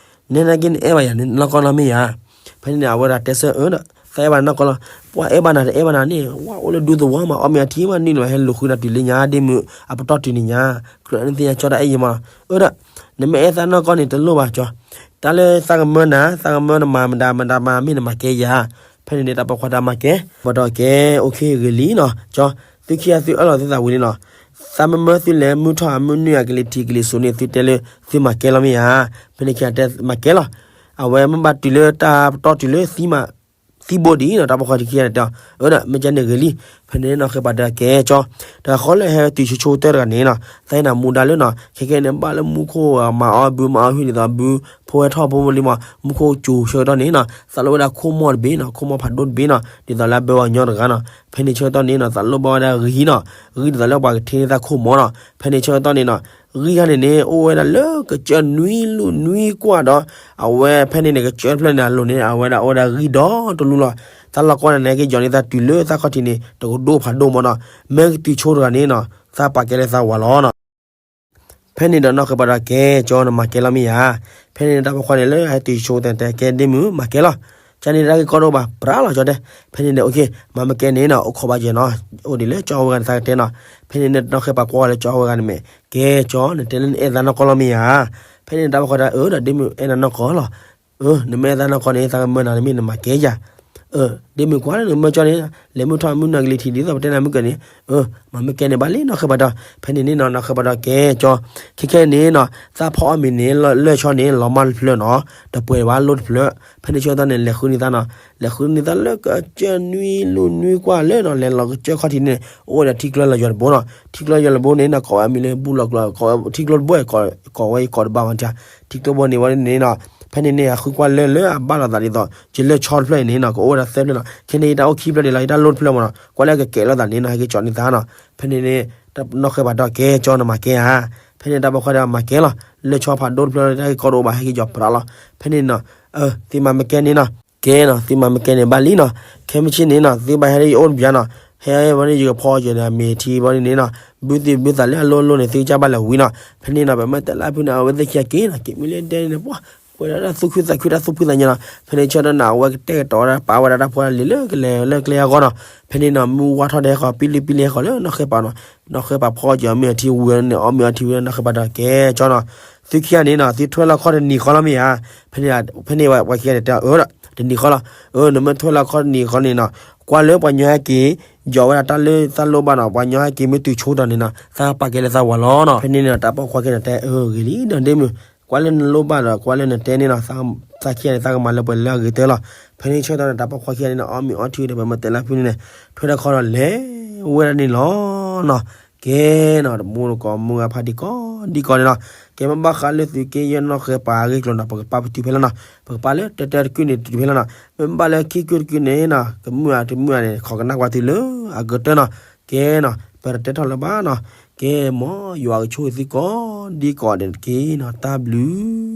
နဲနာ်က့န့ၣ်အဲၣ်ဘၣ်ယၤန့ၣ် နီၢ်ကီၢ်လီၤမ့ၢ်ယၤ. ဖဲန့ၣ်န့ၣ်အဝဲဒၣ်တဲဆၢအၢဒီး သးအဲၣ်ဘၣ်နနီၢ်ကီၢ်လီၤ. ပှၤအဲၣ်ဘၣ်နၤတအဲၣ်ဘၣ်နၤန့ၣ် ဝဲအိၣ်လၢဒူသဝီမး အီၣ်မ့ၤအထံမး နုာ်လီၤဟဲလိာ်ဃုနၤတုၤလၢညါ ဒ့မုၣ်အပတီၢ်တုၤန့ၣ်ညါ ကြၢးနသ့ၣ်ညါကၠီတၢ်အဲၣ်ယံၤမး. အၢဒီး နမ့ၢ်အဲၣ်သးနီၢ်ကီၢ်န့ၣ် တလိၣ်ဘၣ်ကၠီ. တၢ်လၢသးကမၢနၤ သးကမၢနမၤမတၤမတၤမၤမ့ၢ်နမၤကဲယၤ. ဖဲန့ၣ်န့ၣ် တၢ်ပိာ်ခွါတဲမၤကဲ ဘၣ်ဒီးကဲ okay ဂ့ၤလံနီၤ ကၠီ. သုခံဂၤသုအၢၣ်လီၤသုသးဝံၤလံနီၤ. သးမၢမၢသုလဲၤမုၢ်ထီၣ်အမုၢ်နုာ်အကလံၤထံးကလံၤစိးန့ၣ် သုတဲလၢသုမၤကဲလီၤမ့ၢ်ဧါ. ဖဲန့ၣ်ခံဂၤတဲမၤကဲလီၤ. အဝဲမ့ၢ်ဘၣ်တုၤလၢတၢ်ပတီၢ်တုၤလၢ သံဘိဒံးနီၤ တၢ်ပိာ်ခွါတခံဂၤန့ၣ်တဲအီၤ အၢဒီး မ့ၢ်ကဲန့ၣ်ဂ့ၤလံ. ဖဲန့ၣ်နီၢ်ဃဲပှၤတဲကဲကၠီ. တၢ်ဃီလၢဟဲတုၤဆိဆိကတၢၢ်တဂၤန့ၣ်နီၤ သးဟ့ၣ်နၤမူဒါလၢနီၤ ခဲကဲန့ၣ် ဘၣ်လၢမူခိၣ်မၤအီၣ်ဘုမၤအီၣ်ဟုၣ်ဒ်သိးဘု ဖိဝဲထီၣ်ဖိဝဲလံမး မူခိၣ်စူၤဆၢကတီၢ်န့ၣ်နီၤ သးလိၣ်ဝဲဒၣ်ခိၣ်မီၢ်တဘ့ၣ်နီၤ ခိၣ်မီၢ်ဖးဒိၣ်တဘ့ၣ်နီၤ ဒ်သိးလၢအဘၢအီၤညီတဂၤနီၤ. ဖဲန့ၣ်ဆၢကတီၢ်န့ၣ်နီၤ သးလိၣ်ဘၣ်ဝဲဒၣ်ဂံၤနီၤ ဂံၤဒ်သိးလၢပှၤကထံၣ်န့ၢ်သးခိၣ်မီၢ်နီၤ. ဖဲန့ၣ်ဆၢကတီၢ်န့ၣ်နီၤ ဂံၢ်ခါန့ၣ်န့ၣ် အိၣ်ဝဲဒၣ်လၢကစၢၢ်နွံလူၢ်နွံကွၢ်ဒီး အဝဲဖဲန့ၣ်န့ၣ် ကစၢၢ်တဖျၢၣ်န့ၣ် အလိၤန့ၣ် အဝဲဒၣ်အိၣ်ဝဲဒၣ်ဂံၢ်ဒီတလူလီၤ. သးလီၤကွၢ်န့ၣ် နက့ၤယီၤန့ၢ်သးတုၤလၢသးခီၣ်ထံးန့ၣ် တကဒိၣ်ဖးဒိၣ်မးနီၤ. မ့ၢ်ကတုၤဆိတဂၤန့ၣ်နီၤ သးပာ်ကဲလၢသးဝၤလီၤနီၤ. ဖဲန့ၣ်ဒီးနီၢ်ဃဲပှၤဒီးကဲကၠီ နမၤကဲလီၤမ့ၢ်ဧါ. ဖဲန့ၣ်တၢ်ပိာ်ခွါန့ၣ်လၢဟဲတုၤဆိတဲတဲကဲဒ့မုၣ် မၤကဲလီၤ. ကန့ၣ်တၢ်ဂ့ၢ်ကီဒိၣ်ဘၣ် ပြးလီၤကၠီတဲ. ဖဲန့ၣ်န့ၣ် okay မၤမ့ၢ်ကဲန့ၣ်နီၤ အိၣ်ခိးဘၣ်ယဲနီၤ အိၣ်ဒ်လၢကၠီဝဲဂၤန့ၣ် သးကတဲနီၤ. ဖဲန့ၣ်န့ၣ် နီၢ်ဃဲပှၤကွၢ်လၢကၠီဝဲဂၤန့ၣ်မ့ၢ် ကဲကၠီ နတဲလၢနအဲၣ်သးနီၢ်ကီၢ်လီၤမ့ၢ်ဧါ. ဖဲန့ၣ်တၢ်ပိာ်ခွါတဲ အၢဒီးဒ့မုၣ်အဲၣ်နၤနီၢ်ကီၢ်လီၤ. အၢ နမ့ၢ်အဲၣ်သးနီၢ်ကီၢ်န့ၣ် သးကမၢနၤတမ့ၢ်နမၤကဲယၤ. အၢ ဒ်မုၢ်ကွၢ်လၢနမၢကၠီန့ၣ် လဲၤမုၢ်ထီၣ်မုၢ်နီၢ်ကလံၤထံး ဒ်သိးပတဲနၤမုၢ်ကၢန့ၣ်, မၤမ့ၢ်ကဲန့ၣ်ဘၣ်လံနီၢ်ဃဲပၤဒီး, ဖဲန့ၣ်န့ၣ်နီၢ် နီၢ်ဃဲပၤဒီးကဲကၠီ, ခဲခဲန့ၣ်နီၢ် သးဖီအီၣ်မ့ၤန့ၣ် လၢၢ်ဆီန့ၣ် လီၤမၢ်တဖျၢၣ်နီၢ်, တပှဲၤဘၣ်လိၣ်တဖျၢၣ်, ဖဲန့ၣ်ဆၢကတီၢ်န့ၣ် လဲၤဃုန့ၢ်သးနီၢ်, လဲၤဃုန့ၢ်သးလၢကစၢၢ်နွံလူၤနွံကွၢ်လၢနီၢ် လဲၤလီၤကစၢၢ်ခီၣ်ထံးန့ၣ် အိၣ်ဝဲဒၣ်ထံကျိလီၤယွၤတဘိနီၢ်, ထံကျိယွၤတဘိန့ၣ်နီၢ် ကိးဝဲအမံၤလၢဘူၣ်လီၤကျိ ထံကျိတဘိ ကိးဝဲအံၤကိးတဘၣ်ဝဲ, ထံကျိတဘိန့ၣ်ဝဲန့ၣ်နီၢ်, ဖဲန့ၣ်န့ၣ် အဃုကွၢ်လၢလၢအဘၣ်လိာ်သးဒ်သိး ယလၢၢ်ဆီတဖျၢၣ်အံၤန့ၣ်နီၢ် ကအိၣ်ဝဲဒၣ်သၢဖျၢၣ်နီၢ်, ခဲန့ၣ်ယတၢ်အိၣ်ခံဖျၢၣ်ဒ်လီၤ ယတၢ်လိၣ်တဖျၢၣ်မ့ၢ်နီၢ် ကွၢ်လၢကကဲလိာ်သးန့ၣ်နီၢ် ဟဲက့ၤကၠီန့ၢ်သးနီၢ်, ဖဲန့ၣ်န့ၣ် နီၢ်ဃဲပၤဒီးကဲကၠီနီၢ် မၤကဲဧါ, ဖဲန့ၣ်တၢ်ပိာ်ခွါဒီးမၤကဲလီၤ, လၢၢ်ဆီဖးဒိၣ်တဖျၢၣ် တၢ်ဂ့ၢ်ကီတအိၣ်ဘၣ် ဟဲက့ၤကၠီပရၣ်လီၤ, ဖဲန့ၣ်နီၢ်, သုမၤမ့ၢ်ကဲန့ၣ်နီၢ်, ကဲနီၢ် သုမၤမ့ၢ်ကဲန့ၣ်ဘၣ်လံနီၢ်, ခဲမုၢ်ဆ့ၣ်န့ၣ်နီၢ် သုဘၣ်ဟဲလၢယအိၣ်တဘျီနီၢ်, ဟဲဝဲန့ၣ် ယကဖီက့ၤဒီးမ့ၤထံဘီန့ၣ်နီၢ်, ဘုသ့ၣ်ဘုသးလၢအလိၣ်လိၣ်န့ၣ် သုကစၢ်ဘၣ်လဲၤဝံနီၢ်, ဖဲန့ၣ်နီၢ် ပမ့ၢ်တဲလၢဖုန့ၣ် အဝဲသ့ၣ်ခံဂၤက့ၤနီၢ် က့ၤမ့ၢ်လၢဒဲန့ၣ် ပှၤ ပှဲၤဒီးတၢ်သူၣ်ခုသးခုတၢ်သူၣ်ဖှံသးညီနီၢ်, ဖဲန့ၣ်ဆၢကတီၢ်န့ၣ် အဝဲကတဲာ်ကတီၤဝဲဒၣ်ပာ်ဝဲဒၣ်တၢ်ဖိတၢ်လံၤလၢကလဲၤလၢကျဲအဂီၢ်နီၢ်, ဖဲန့ၣ်နီၢ် မုၢ်ဝါထီၣ်ဒီးဟဲဃီၤ ပံလံပံလံဟဲဃီၤလၢနီၢ်ဃဲပၤနီၢ်, နီၢ်ဃဲပၤဖီက့ၤအီၣ်မ့ၤအီထံဝံၤန့ၣ် အီၣ်မ့ၤအီထံဝံၤနီၢ်ဃဲပၤဒီးကဲကၠီနီၢ်, သုခံဂၤန့ၣ်နီၢ် သုထွဲလီၤခီၣ်တနံၤဃီလီၤမ့ၢ်ဧါ, ဖဲန့ၣ် ဖဲန့ၣ်ပှၤခံဂၤန့ၣ်တဲအီၤ တနံၤဃီလီၤ, အၢ နမ့ၢ်ထွဲလီၤခီၣ်တနံၤဃီန့ၣ်နီၢ် ကွၢ်လၢပှၤညီဟဲက့ၤ ယီၤဝဲဒၣ်တၢ်လၢသးလိၣ်ဘၣ်နီၢ် ပှၤညီဟဲက့ၤမ့ၢ်တုၤဆိတၢ်န့ၣ်နီၢ် သးပာ်ကဲလၢသးဝၤလီၤနီၢ်, ဖဲန့ၣ်န့ၣ် တၢ်ပိာ်ခွါခံဂၤန့ၣ်တဲအၢဂ့ၤလံ ဒီးဒ့မုၢ် ကွၢ်လၢနလိၣ်ဘၣ်ဒီး ကွၢ်လၢနတဲန့ၣ်နီၢ် သးခံဂၤန့ၣ် သးကမၤလၢပှဲၤလၢအဂ့ၤတၢၢ်လီၤ, ဖဲန့ၣ်ဆၢကတီၢ်န့ၣ် တၢ်ပိာ်ခွါခံဂၤန့ၣ်နီၢ် အီၣ်မ့ၤအီထံဝံၤဒီး ပမ့ၢ်တဲလၢဖုန့ၣ်န့ၣ် ထွဲထီၣ်ခီၣ်ဒီးလဲၤဝဲဒၣ်န့ၣ်လီၤနီၢ်, ကဲနီၢ် တမူတကိးမုၢ်ဂၤဖးဒံးကီးဒံးကီးန့ၣ်နီၢ်, ကဲမ့ၢ်ဘၣ်ဃးလၢသုးက့ယဲၢ်နီၢ်ဃဲပၤအဂ့ၢ်ကျိၤနီၢ် ပကပာ်ပတုာ်ဖဲလီၤနီၢ်, ပကပာ်လၢတၢတၢတကုၢ်န့ၣ်တုၤဖဲလီၤနီၢ်, မ့ၢ်ဘၣ်လၢခံကုၢ်တကုၢ်န့ၣ်နီၢ် ကမုၢ်ဧါတမုၢ်ဧါန့ၣ် ခိးကနၣ်ကွၢ်တုၤလၢအကတၢၢ်နီၢ်, ကဲနီၢ် ပတတဲထီၣ်လၢၤဘၣ်နီၢ်, ကဲမ်ယွၤကဆိၣ်ဂ့ၤသုကိးဒံးကိးဒဲးတက့ၢ်နီၢ် တၢ်ဘျုး